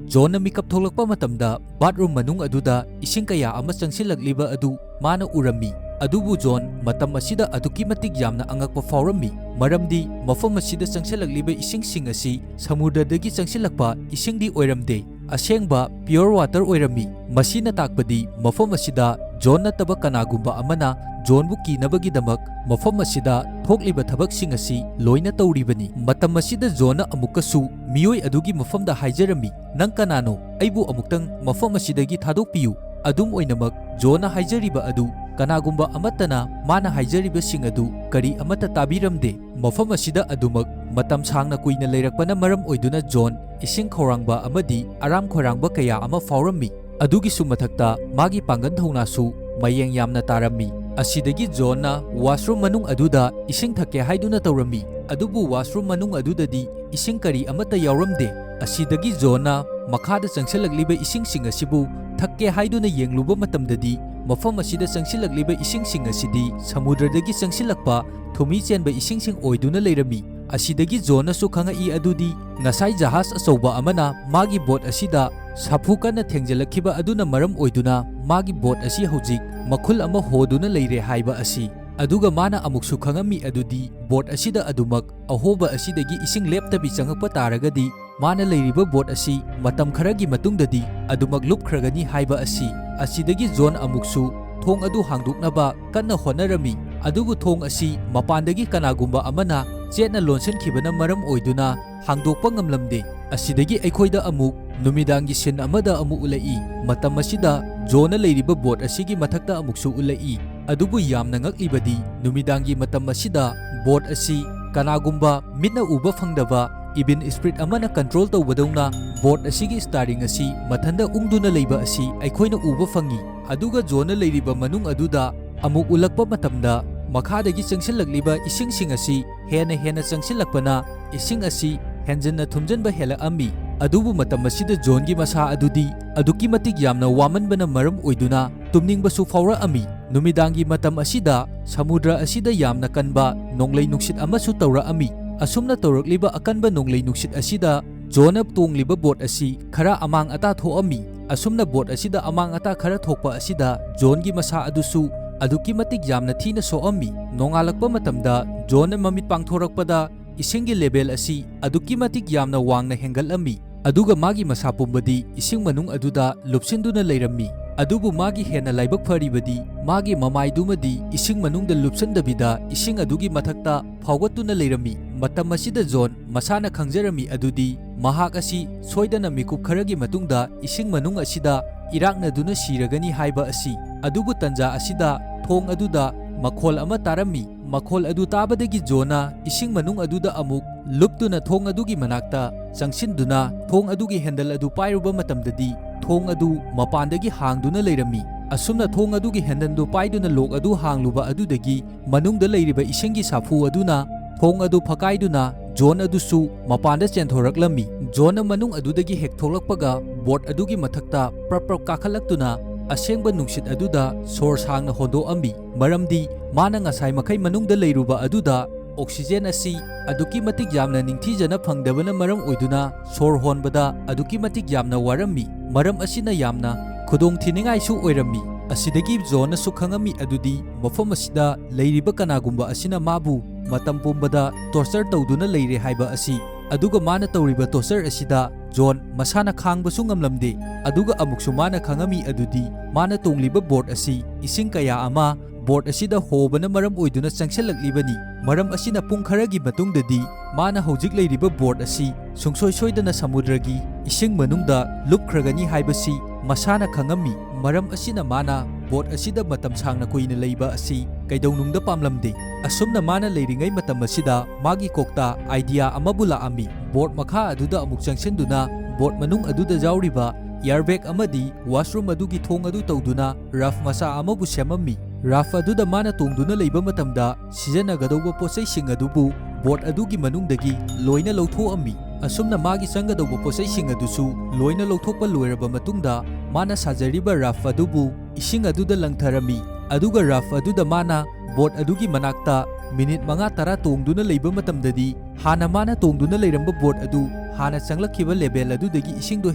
ꯖꯣꯟꯅ ꯃꯤꯀꯞ ꯊꯣꯛꯂꯛꯄ ꯃꯇꯝꯗ ꯕꯥꯠꯔꯨꯝ ꯃꯅꯨꯡ ꯑꯗꯨꯗ ꯏꯁꯤꯡ ꯀꯌꯥ ꯑꯃ ꯆꯪꯁꯤꯜꯂꯛꯂꯤꯕ ꯑꯗꯨ ꯃꯥꯅ ꯎꯔꯝꯃꯤ꯫ ꯑꯗꯨꯕꯨ ꯖꯣꯟ ꯃꯇꯝ ꯑꯁꯤꯗ ꯑꯗꯨꯛꯀꯤ ꯃꯇꯤꯛ ꯌꯥꯝꯅ ꯑꯉꯛꯄ ꯐꯥꯎꯔꯝꯃꯤ, ꯃꯔꯝꯗꯤ ꯃꯐꯝ ꯑꯁꯤꯗ ꯆꯪꯁꯤꯜꯂꯛꯂꯤꯕ ꯏꯁꯤꯡꯁꯤꯡ ꯑꯁꯤ ꯁꯃꯨꯗ꯭ꯔꯗꯒꯤ ꯆꯪꯁꯤꯜꯂꯛꯄ ꯏꯁꯤꯡꯗꯤ ꯑꯣꯏꯔꯝꯗꯦ꯫ ꯑꯁꯦꯡꯕ pure water ꯑꯣꯏꯔꯝꯃꯤ꯫ ꯃꯁꯤꯅ ꯇꯥꯛꯄꯗꯤ ꯃꯐꯝ ꯑꯁꯤꯗ ꯖꯣꯟ ꯅꯠꯇꯕ ꯀꯅꯥꯒꯨꯝꯕ ꯑꯃꯅ ꯖꯣꯟꯕꯨ ꯀꯤꯅꯕꯒꯤꯗꯃꯛ ꯃꯐꯝ ꯑꯁꯤꯗ ꯊꯣꯛꯂꯤꯕ ꯊꯕꯛꯁꯤꯡ ꯑꯁꯤ ꯂꯣꯏꯅ ꯇꯧꯔꯤꯕꯅꯤ꯫ ꯃꯇꯝ ꯑꯁꯤꯗ ꯖꯣꯟꯅ ꯑꯃꯨꯛꯀꯁꯨ ꯃꯤꯑꯣꯏ ꯑꯗꯨꯒꯤ ꯃꯐꯝꯗ ꯍꯥꯏꯖꯔꯝꯃꯤ, "ꯅꯪ ꯀꯅꯥꯅꯣ? ꯑꯩꯕꯨ ꯑꯃꯨꯛꯇꯪ ꯃꯐꯝ ꯑꯁꯤꯗꯒꯤ ꯊꯥꯗꯣꯛꯄꯤꯌꯨ꯫" ꯑꯗꯨꯝ ꯑꯣꯏꯅꯃꯛ, ꯖꯣꯟꯅ ꯍꯥꯏꯖꯔꯤꯕ ꯑꯗꯨ ꯀꯅꯥꯒꯨꯝꯕ ꯑꯃꯠꯇꯅ ꯃꯥꯅ ꯍꯥꯏꯖꯔꯤꯕꯁꯤꯡ ꯑꯗꯨ ꯀꯔꯤ ꯑꯃꯠꯇ ꯇꯥꯕꯤꯔꯝꯗꯦ꯫ ꯃꯐꯝ ꯑꯁꯤꯗ ꯑꯗꯨꯃꯛ ꯃꯇꯝ ꯁꯥꯡꯅ ꯀꯨꯏꯅ ꯂꯩꯔꯛꯄꯅ ꯃꯔꯝ ꯑꯣꯏꯗꯨꯅ ꯖꯣꯟ ꯏꯁꯤꯡ ꯈꯧꯔꯥꯡꯕ ꯑꯃꯗꯤ ꯑꯔꯥꯝ ꯈꯣꯏꯔꯥꯡꯕ ꯀꯌꯥ ꯑꯃ ꯐꯥꯎꯔꯝꯃꯤ꯫ ꯑꯗꯨꯒꯤꯁꯨ ꯃꯊꯛꯇ ꯃꯥꯒꯤ ꯄꯥꯡꯒꯜ ꯊꯧꯅꯥꯁꯨ ꯃꯌꯦꯡ ꯌꯥꯝꯅ ꯇꯥꯔꯝꯃꯤ꯫ ꯑꯁꯤꯗꯒꯤ ꯖꯣꯟꯅ ꯋꯥꯁꯔꯨꯝ ꯃꯅꯨꯡ ꯑꯗꯨꯗ ꯏꯁꯤꯡ ꯊꯛꯀꯦ ꯍꯥꯏꯗꯨꯅ ꯇꯧꯔꯝꯃꯤ, ꯑꯗꯨꯕꯨ ꯋꯥꯁꯔꯨꯝ ꯃꯅꯨꯡ ꯑꯗꯨꯗꯗꯤ ꯏꯁꯤꯡ ꯀꯔꯤ ꯑꯃꯠꯇ ꯌꯥꯎꯔꯝꯗꯦ꯫ ꯑꯁꯤꯗꯒꯤ ꯖꯣꯟꯅ ꯃꯈꯥꯗ ꯆꯪꯁꯤꯜꯂꯛꯂꯤꯕ ꯏꯁꯤꯡꯁꯤꯡ ꯑꯁꯤꯕꯨ ꯊꯛꯀꯦ ꯍꯥꯏꯗꯨꯅ ꯌꯦꯡꯂꯨꯕ ꯃꯇꯝꯗꯗꯤ, ꯃꯐꯝ ꯑꯁꯤꯗ ꯆꯪꯁꯤꯜꯂꯛꯂꯤꯕ ꯏꯁꯤꯡꯁꯤꯡ ꯑꯁꯤꯗꯤ ꯁꯃꯨꯗ꯭ꯔꯗꯒꯤ ꯆꯪꯁꯤꯜꯂꯛꯄ ꯊꯨꯝꯍꯤ ꯆꯦꯟꯕ ꯏꯁꯤꯡꯁꯤꯡ ꯑꯣꯏꯗꯨꯅ ꯂꯩꯔꯝꯃꯤ꯫ ꯑꯁꯤꯗꯒꯤ ꯖꯣꯟꯅꯁꯨ ꯈꯪꯉꯛꯏ ꯑꯗꯨꯗꯤ, ꯉꯁꯥꯏ ꯖꯍꯥꯖ ꯑꯆꯧꯕ ꯑꯃꯅ ꯃꯥꯒꯤ ꯕꯣꯠ ꯑꯁꯤꯗ ꯁꯥꯐꯨ ꯀꯟꯅ ꯊꯦꯡꯖꯤꯜꯂꯛꯈꯤꯕ ꯑꯗꯨꯅ ꯃꯔꯝ ꯑꯣꯏꯗꯨꯅ ꯃꯥꯒꯤ ꯕꯣꯠ ꯑꯁꯤ ꯍꯧꯖꯤꯛ ꯃꯈꯨꯜ ꯑꯃ ꯍꯣꯗꯨꯅ ꯂꯩꯔꯦ ꯍꯥꯏꯕ ꯑꯁꯤ꯫ ꯑꯗꯨꯒ ꯃꯥꯅ ꯑꯃꯨꯛꯁꯨ ꯈꯪꯉꯝꯃꯤ ꯑꯗꯨꯗꯤ, ꯕꯣꯠ ꯑꯁꯤꯗ ꯑꯗꯨꯃꯛ ꯑꯍꯣꯕ ꯑꯁꯤꯗꯒꯤ ꯏꯁꯤꯡ ꯂꯦꯞꯇꯕꯤ ꯆꯪꯉꯛꯄ ꯇꯥꯔꯒꯗꯤ, ꯃꯥꯅ ꯂꯩꯔꯤꯕ ꯕꯣꯠ ꯑꯁꯤ ꯃꯇꯝ ꯈꯔꯒꯤ ꯃꯇꯨꯡꯗꯗꯤ ꯑꯗꯨꯃꯛ ꯂꯨꯞꯈ꯭ꯔꯒꯅꯤ ꯍꯥꯏꯕ ꯑꯁꯤ꯫ ꯑꯁꯤꯗꯒꯤ ꯖꯣꯟ ꯑꯃꯨꯛꯁꯨ ꯊꯣꯡ ꯑꯗꯨ ꯍꯥꯡꯗꯣꯛꯅꯕ ꯀꯟꯅ ꯍꯣꯠꯅꯔꯝꯃꯤ, ꯑꯗꯨꯕꯨ ꯊꯣꯡ ꯑꯁꯤ ꯃꯄꯥꯟꯗꯒꯤ ꯀꯅꯥꯒꯨꯝꯕ ꯑꯃꯅ ꯆꯦꯠꯅ ꯂꯣꯟꯁꯤꯟꯈꯤꯕꯅ ꯃꯔꯝ ꯑꯣꯏꯗꯨꯅ ꯍꯥꯡꯗꯣꯛꯄ ꯉꯝꯂꯝꯗꯦ꯫ ꯑꯁꯤꯗꯒꯤ ꯑꯩꯈꯣꯏꯗ ꯑꯃꯨꯛ ꯅꯨꯃꯤꯗꯥꯡꯒꯤ ꯁꯤꯟ ꯑꯃꯗ ꯑꯃꯨꯛ ꯎꯠꯂꯛꯏ꯫ ꯃꯇꯝ ꯑꯁꯤꯗ ꯖꯣꯟꯅ ꯂꯩꯔꯤꯕ ꯕꯣꯠ ꯑꯁꯤꯒꯤ ꯃꯊꯛꯇ ꯑꯃꯨꯛꯁꯨ ꯎꯠꯂꯛꯏ, ꯑꯗꯨꯕꯨ ꯌꯥꯝꯅ ꯉꯛꯂꯤꯕꯗꯤ, ꯅꯨꯃꯤꯗꯥꯡꯒꯤ ꯃꯇꯝ ꯑꯁꯤꯗ ꯕꯣꯠ ꯑꯁꯤ ꯀꯅꯥꯒꯨꯝꯕ ꯃꯤꯠꯅ ꯎꯕ ꯐꯪꯗꯕ ꯏꯚꯤꯜ ꯁ꯭ꯄꯤꯔꯤꯠ ꯑꯃꯅ ꯀꯟꯇ꯭ꯔꯣꯜ ꯇꯧꯕꯗꯧꯅ ꯕꯣꯠ ꯑꯁꯤꯒꯤ ꯁ꯭ꯇꯤꯌꯔꯤꯡ ꯑꯁꯤ ꯃꯊꯟꯗ ꯎꯪꯗꯨꯅ ꯂꯩꯕ ꯑꯁꯤ ꯑꯩꯈꯣꯏꯅ ꯎꯕ ꯐꯪꯏ꯫ ꯑꯗꯨꯒ ꯖꯣꯟꯅ ꯂꯩꯔꯤꯕ ꯃꯅꯨꯡ ꯑꯗꯨꯗ ꯑꯃꯨꯛ ꯎꯠꯂꯛꯄ ꯃꯇꯝꯗ, ꯃꯈꯥꯗꯒꯤ ꯆꯪꯁꯤꯜꯂꯛꯂꯤꯕ ꯏꯁꯤꯡꯁꯤꯡ ꯑꯁꯤ ꯍꯦꯟꯅ ꯍꯦꯟꯅ ꯆꯪꯁꯤꯜꯂꯛꯄꯅ ꯏꯁꯤꯡ ꯑꯁꯤ ꯍꯦꯟꯖꯟꯅ ꯊꯨꯝꯖꯤꯟꯕ ꯍꯦꯜꯂꯛꯑꯝꯃꯤ꯫ ꯑꯗꯨꯕꯨ ꯃꯇꯝ ꯑꯁꯤꯗ ꯖꯣꯟꯒꯤ ꯃꯁꯥ ꯑꯗꯨꯗꯤ ꯑꯗꯨꯛꯀꯤ ꯃꯇꯤꯛ ꯌꯥꯝꯅ ꯋꯥꯃꯟꯕꯅ ꯃꯔꯝ ꯑꯣꯏꯗꯨꯅ ꯇꯨꯝꯅꯤꯡꯕꯁꯨ ꯐꯥꯎꯔꯛꯑꯝꯃꯤ꯫ ꯅꯨꯃꯤꯗꯥꯡꯒꯤ ꯃꯇꯝ ꯑꯁꯤꯗ ꯁꯃꯨꯗ꯭ꯔ ꯑꯁꯤꯗ ꯌꯥꯝꯅ ꯀꯟꯕ ꯅꯣꯡꯂꯩ ꯅꯨꯡꯁꯤꯠ ꯑꯃꯁꯨ ꯇꯧꯔꯛꯑꯝꯃꯤ꯫ ꯑꯁꯨꯝꯅ ꯇꯧꯔꯛꯂꯤꯕ ꯑꯀꯟꯕ ꯅꯣꯡꯂꯩ ꯅꯨꯡꯁꯤꯠ ꯑꯁꯤꯗ ꯖꯣꯟꯅ ꯇꯣꯡꯂꯤꯕ ꯕꯣꯠ ꯑꯁꯤ ꯈꯔ ꯑꯃꯥꯡ ꯑꯇꯥ ꯊꯣꯛꯑꯝꯃꯤ꯫ ꯑꯁꯨꯝꯅ ꯕꯣꯠ ꯑꯁꯤꯗ ꯑꯃꯥꯡ ꯑꯇꯥ ꯈꯔ ꯊꯣꯛꯄ ꯑꯁꯤꯗ ꯖꯣꯟꯒꯤ ꯃꯁꯥ ꯑꯗꯨꯁꯨ ꯑꯗꯨꯛꯀꯤ ꯃꯇꯤꯛ ꯌꯥꯝꯅ ꯊꯤꯅ ꯁꯣꯛꯑꯝꯃꯤ꯫ ꯅꯣꯡꯉꯥꯜꯂꯛꯄ ꯃꯇꯝꯗ ꯖꯣꯟꯅ ꯃꯃꯤꯠ ꯄꯥꯡꯊꯣꯔꯛꯄꯗ ꯏꯁꯤꯡꯒꯤ ꯂꯦꯚꯦꯜ ꯑꯁꯤ ꯑꯗꯨꯛꯀꯤ ꯃꯇꯤꯛ ꯌꯥꯝꯅ ꯋꯥꯡꯅ ꯍꯦꯟꯒꯠꯂꯝꯃꯤ, ꯑꯗꯨꯒ ꯃꯥꯒꯤ ꯃꯁꯥ ꯄꯨꯝꯕꯗꯤ ꯏꯁꯤꯡ ꯃꯅꯨꯡ ꯑꯗꯨꯗ ꯂꯨꯞꯁꯤꯟꯗꯨꯅ ꯂꯩꯔꯝꯃꯤ꯫ ꯑꯗꯨꯕꯨ ꯃꯥꯒꯤ ꯍꯦꯟꯅ ꯂꯥꯏꯕꯛ ꯐꯔꯤꯕꯗꯤ ꯃꯥꯒꯤ ꯃꯃꯥꯏꯗꯨꯃꯗꯤ ꯏꯁꯤꯡ ꯃꯅꯨꯡꯗ ꯂꯨꯞꯁꯟꯗꯕꯤꯗ ꯏꯁꯤꯡ ꯑꯗꯨꯒꯤ ꯃꯊꯛꯇ ꯐꯥꯎꯒꯠꯇꯨꯅ ꯂꯩꯔꯝꯃꯤ꯫ ꯃꯇꯝ ꯑꯁꯤꯗ ꯖꯣꯟ ꯃꯁꯥꯅ ꯈꯪꯖꯔꯝꯃꯤ ꯑꯗꯨꯗꯤ ꯃꯍꯥꯛ ꯑꯁꯤ ꯁꯣꯏꯗꯅ ꯃꯤꯀꯨꯞ ꯈꯔꯒꯤ ꯃꯇꯨꯡꯗ ꯏꯁꯤꯡ ꯃꯅꯨꯡ ꯑꯁꯤꯗ ꯏꯔꯥꯛꯅꯗꯨꯅ ꯁꯤꯔꯒꯅꯤ ꯍꯥꯏꯕ ꯑꯁꯤ꯫ ꯑꯗꯨꯕꯨ ꯇꯟꯖꯥ ꯑꯁꯤꯗ ꯊꯣꯡ ꯑꯗꯨꯗ ꯃꯈꯣꯜ ꯑꯃ ꯇꯥꯔꯝꯃꯤ꯫ ꯃꯈꯣꯜ ꯑꯗꯨ ꯇꯥꯕꯗꯒꯤ ꯖꯣꯟꯅ ꯏꯁꯤꯡ ꯃꯅꯨꯡ ꯑꯗꯨꯗ ꯑꯃꯨꯛ ꯂꯨꯞꯇꯨꯅ ꯊꯣꯡ ꯑꯗꯨꯒꯤ ꯃꯅꯥꯛꯇ ꯆꯪꯁꯤꯟꯗꯨꯅ ꯊꯣꯡ ꯑꯗꯨꯒꯤ ꯍꯦꯟꯗꯜ ꯑꯗꯨ ꯄꯥꯏꯔꯨꯕ ꯃꯇꯝꯗꯗꯤ ꯊꯣꯡ ꯑꯗꯨ ꯃꯄꯥꯟꯗꯒꯤ ꯍꯥꯡꯗꯨꯅ ꯂꯩꯔꯝꯃꯤ꯫ ꯑꯁꯨꯝꯅ ꯊꯣꯡ ꯑꯗꯨꯒꯤ ꯍꯦꯟꯗꯜꯗꯨ ꯄꯥꯏꯗꯨꯅ ꯂꯣꯛ ꯑꯗꯨ ꯍꯥꯡꯂꯨꯕ ꯑꯗꯨꯗꯒꯤ ꯃꯅꯨꯡꯗ ꯂꯩꯔꯤꯕ ꯏꯁꯤꯡꯒꯤ ꯁꯥꯐꯨ ꯑꯗꯨꯅ ꯊꯣꯡ ꯑꯗꯨ ꯐꯀꯥꯏꯗꯨꯅ ꯖꯣꯟ ꯑꯗꯨꯁꯨ ꯃꯄꯥꯟꯗ ꯆꯦꯟꯊꯣꯔꯛꯂꯝꯃꯤ꯫ ꯖꯣꯟꯅ ꯃꯅꯨꯡ ꯑꯗꯨꯗꯒꯤ ꯍꯦꯛ ꯊꯣꯛꯂꯛꯄꯒ ꯕꯣꯠ ꯑꯗꯨꯒꯤ ꯃꯊꯛꯇ ꯄ꯭ꯔꯞ ꯄ꯭ꯔꯞ ꯀꯥꯈꯠꯂꯛꯇꯨꯅ ꯑꯁꯦꯡꯕ ꯅꯨꯡꯁꯤꯠ ꯑꯗꯨꯗ ꯁꯣꯔ ꯁꯥꯡꯅ ꯍꯣꯟꯗꯣꯛꯑꯝꯃꯤ꯫ ꯃꯔꯝꯗꯤ ꯃꯥꯅ ꯉꯁꯥꯏ ꯃꯈꯩ ꯃꯅꯨꯡꯗ ꯂꯩꯔꯨꯕ ꯑꯗꯨꯗ ꯑꯣꯛꯁꯤꯖꯦꯟ ꯑꯁꯤ ꯑꯗꯨꯛꯀꯤ ꯃꯇꯤꯛ ꯌꯥꯝꯅ ꯅꯤꯡꯊꯤꯖꯅ ꯐꯪꯗꯕꯅ ꯃꯔꯝ ꯑꯣꯏꯗꯨꯅ ꯁꯣꯔ ꯍꯣꯟꯕꯗ ꯑꯗꯨꯛꯀꯤ ꯃꯇꯤꯛ ꯌꯥꯝꯅ ꯋꯥꯔꯝꯃꯤ꯫ ꯃꯔꯝ ꯑꯁꯤꯅ ꯌꯥꯝꯅ ꯈꯨꯗꯣꯡꯊꯤꯅꯤꯡꯉꯥꯏꯁꯨ ꯑꯣꯏꯔꯝꯃꯤ꯫ ꯑꯁꯤꯗꯒꯤ ꯖꯣꯟꯅꯁꯨ ꯈꯪꯉꯝꯃꯤ ꯑꯗꯨꯗꯤ ꯃꯐꯝ ꯑꯁꯤꯗ ꯂꯩꯔꯤꯕ ꯀꯅꯥꯒꯨꯝꯕ ꯑꯁꯤꯅ ꯃꯥꯕꯨ ꯃꯇꯝ ꯄꯨꯝꯕꯗ ꯇꯣꯔꯆꯔ ꯇꯧꯗꯨꯅ ꯂꯩꯔꯦ ꯍꯥꯏꯕ ꯑꯁꯤ꯫ ꯑꯗꯨꯒ ꯃꯥꯅ ꯇꯧꯔꯤꯕ ꯇꯣꯔꯆꯔ ꯑꯁꯤꯗ ꯖꯣꯟ ꯃꯁꯥꯅ ꯈꯥꯡꯕꯁꯨ ꯉꯝꯂꯝꯗꯦ꯫ ꯑꯗꯨꯒ ꯑꯃꯨꯛꯁꯨ ꯃꯥꯅ ꯈꯪꯉꯝꯃꯤ ꯑꯗꯨꯗꯤ ꯃꯥꯅ ꯇꯣꯡꯂꯤꯕ ꯕꯣꯠ ꯑꯁꯤ ꯏꯁꯤꯡ ꯀꯌꯥ ꯑꯃ ꯕꯣꯠ ꯑꯁꯤꯗ ꯍꯣꯕꯅ ꯃꯔꯝ ꯑꯣꯏꯗꯨꯅ ꯆꯪꯁꯤꯜꯂꯛꯂꯤꯕꯅꯤ꯫ ꯃꯔꯝ ꯑꯁꯤꯅ ꯄꯨꯡ ꯈꯔꯒꯤ ꯃꯇꯨꯡꯗꯗꯤ ꯃꯥꯅ ꯍꯧꯖꯤꯛ ꯂꯩꯔꯤꯕ ꯕꯣꯠ ꯑꯁꯤ ꯁꯨꯡꯁꯣꯏ ꯁꯣꯏꯗꯅ ꯁꯃꯨꯗ꯭ꯔꯒꯤ ꯏꯁꯤꯡ ꯃꯅꯨꯡꯗ ꯂꯨꯞꯈ꯭ꯔꯒꯅꯤ ꯍꯥꯏꯕꯁꯤ ꯃꯁꯥꯅ ꯈꯪꯉꯝꯃꯤ꯫ ꯃꯔꯝ ꯑꯁꯤꯅ ꯃꯥꯅ ꯕꯣꯠ ꯑꯁꯤꯗ ꯃꯇꯝ ꯁꯥꯡꯅ ꯀꯨꯏꯅ ꯂꯩꯕ ꯑꯁꯤ ꯀꯩꯗꯧꯅꯨꯡꯗ ꯄꯥꯝꯂꯝꯗꯦ꯫ ꯑꯁꯨꯝꯅ ꯃꯥꯅ ꯂꯩꯔꯤꯉꯩ ꯃꯇꯝ ꯑꯁꯤꯗ ꯃꯥꯒꯤ ꯀꯣꯛꯇ ꯑꯥꯏꯗꯤꯌꯥ ꯑꯃꯕꯨ ꯂꯥꯛꯑꯝꯃꯤ꯫ ꯕꯣꯠ ꯃꯈꯥ ꯑꯗꯨꯗ ꯑꯃꯨꯛ ꯆꯪꯁꯤꯟꯗꯨꯅ ꯕꯣꯠ ꯃꯅꯨꯡ ꯑꯗꯨꯗ ꯌꯥꯎꯔꯤꯕ ꯏꯌꯥꯔꯕꯦꯒ ꯑꯃꯗꯤ ꯋꯥꯁꯔꯨꯝ ꯑꯗꯨꯒꯤ ꯊꯣꯡ ꯑꯗꯨ ꯇꯧꯗꯨꯅ ꯔꯥꯐ ꯃꯆꯥ ꯑꯃꯕꯨ ꯁꯦꯝꯃꯝꯃꯤ꯫ ꯔꯥꯐ ꯑꯗꯨꯗ ꯃꯥꯅ ꯇꯣꯡꯗꯨꯅ ꯂꯩꯕ ꯃꯇꯝꯗ ꯁꯤꯖꯤꯟꯅꯒꯗꯧꯕ ꯄꯣꯠꯆꯩꯁꯤꯡ ꯑꯗꯨꯕꯨ ꯕꯣꯠ ꯑꯗꯨꯒꯤ ꯃꯅꯨꯡꯗꯒꯤ ꯂꯣꯏꯅ ꯂꯧꯊꯣꯛꯑꯝꯃꯤ꯫ ꯑꯁꯨꯝꯅ ꯃꯥꯒꯤ ꯆꯪꯒꯗꯧꯕ ꯄꯣꯠꯆꯩꯁꯤꯡ ꯑꯗꯨꯁꯨ ꯂꯣꯏꯅ ꯂꯧꯊꯣꯛꯄ ꯂꯣꯏꯔꯕ ꯃꯇꯨꯡꯗ ꯃꯥꯅ ꯁꯥꯖꯔꯤꯕ ꯔꯥꯐ ꯑꯗꯨꯕꯨ ꯏꯁꯤꯡ ꯑꯗꯨꯗ ꯂꯪꯊꯔꯝꯃꯤ꯫ ꯑꯗꯨꯒ ꯔꯥꯐ ꯑꯗꯨꯗ ꯃꯥꯅ ꯕꯣꯠ ꯑꯗꯨꯒꯤ ꯃꯅꯥꯛꯇ ꯃꯤꯅꯤꯠ ꯃꯉꯥ ꯇꯔꯥ ꯇꯣꯡꯗꯨꯅ ꯂꯩꯕ ꯃꯇꯝꯗꯗꯤ ꯍꯥꯟꯅ ꯃꯥꯅ ꯇꯣꯡꯗꯨꯅ ꯂꯩꯔꯝꯕ ꯕꯣꯠ ꯑꯗꯨ ꯍꯥꯟꯅ ꯆꯪꯂꯛꯈꯤꯕ ꯂꯦꯚꯦꯜ ꯑꯗꯨꯗꯒꯤ ꯏꯁꯤꯡꯗꯣ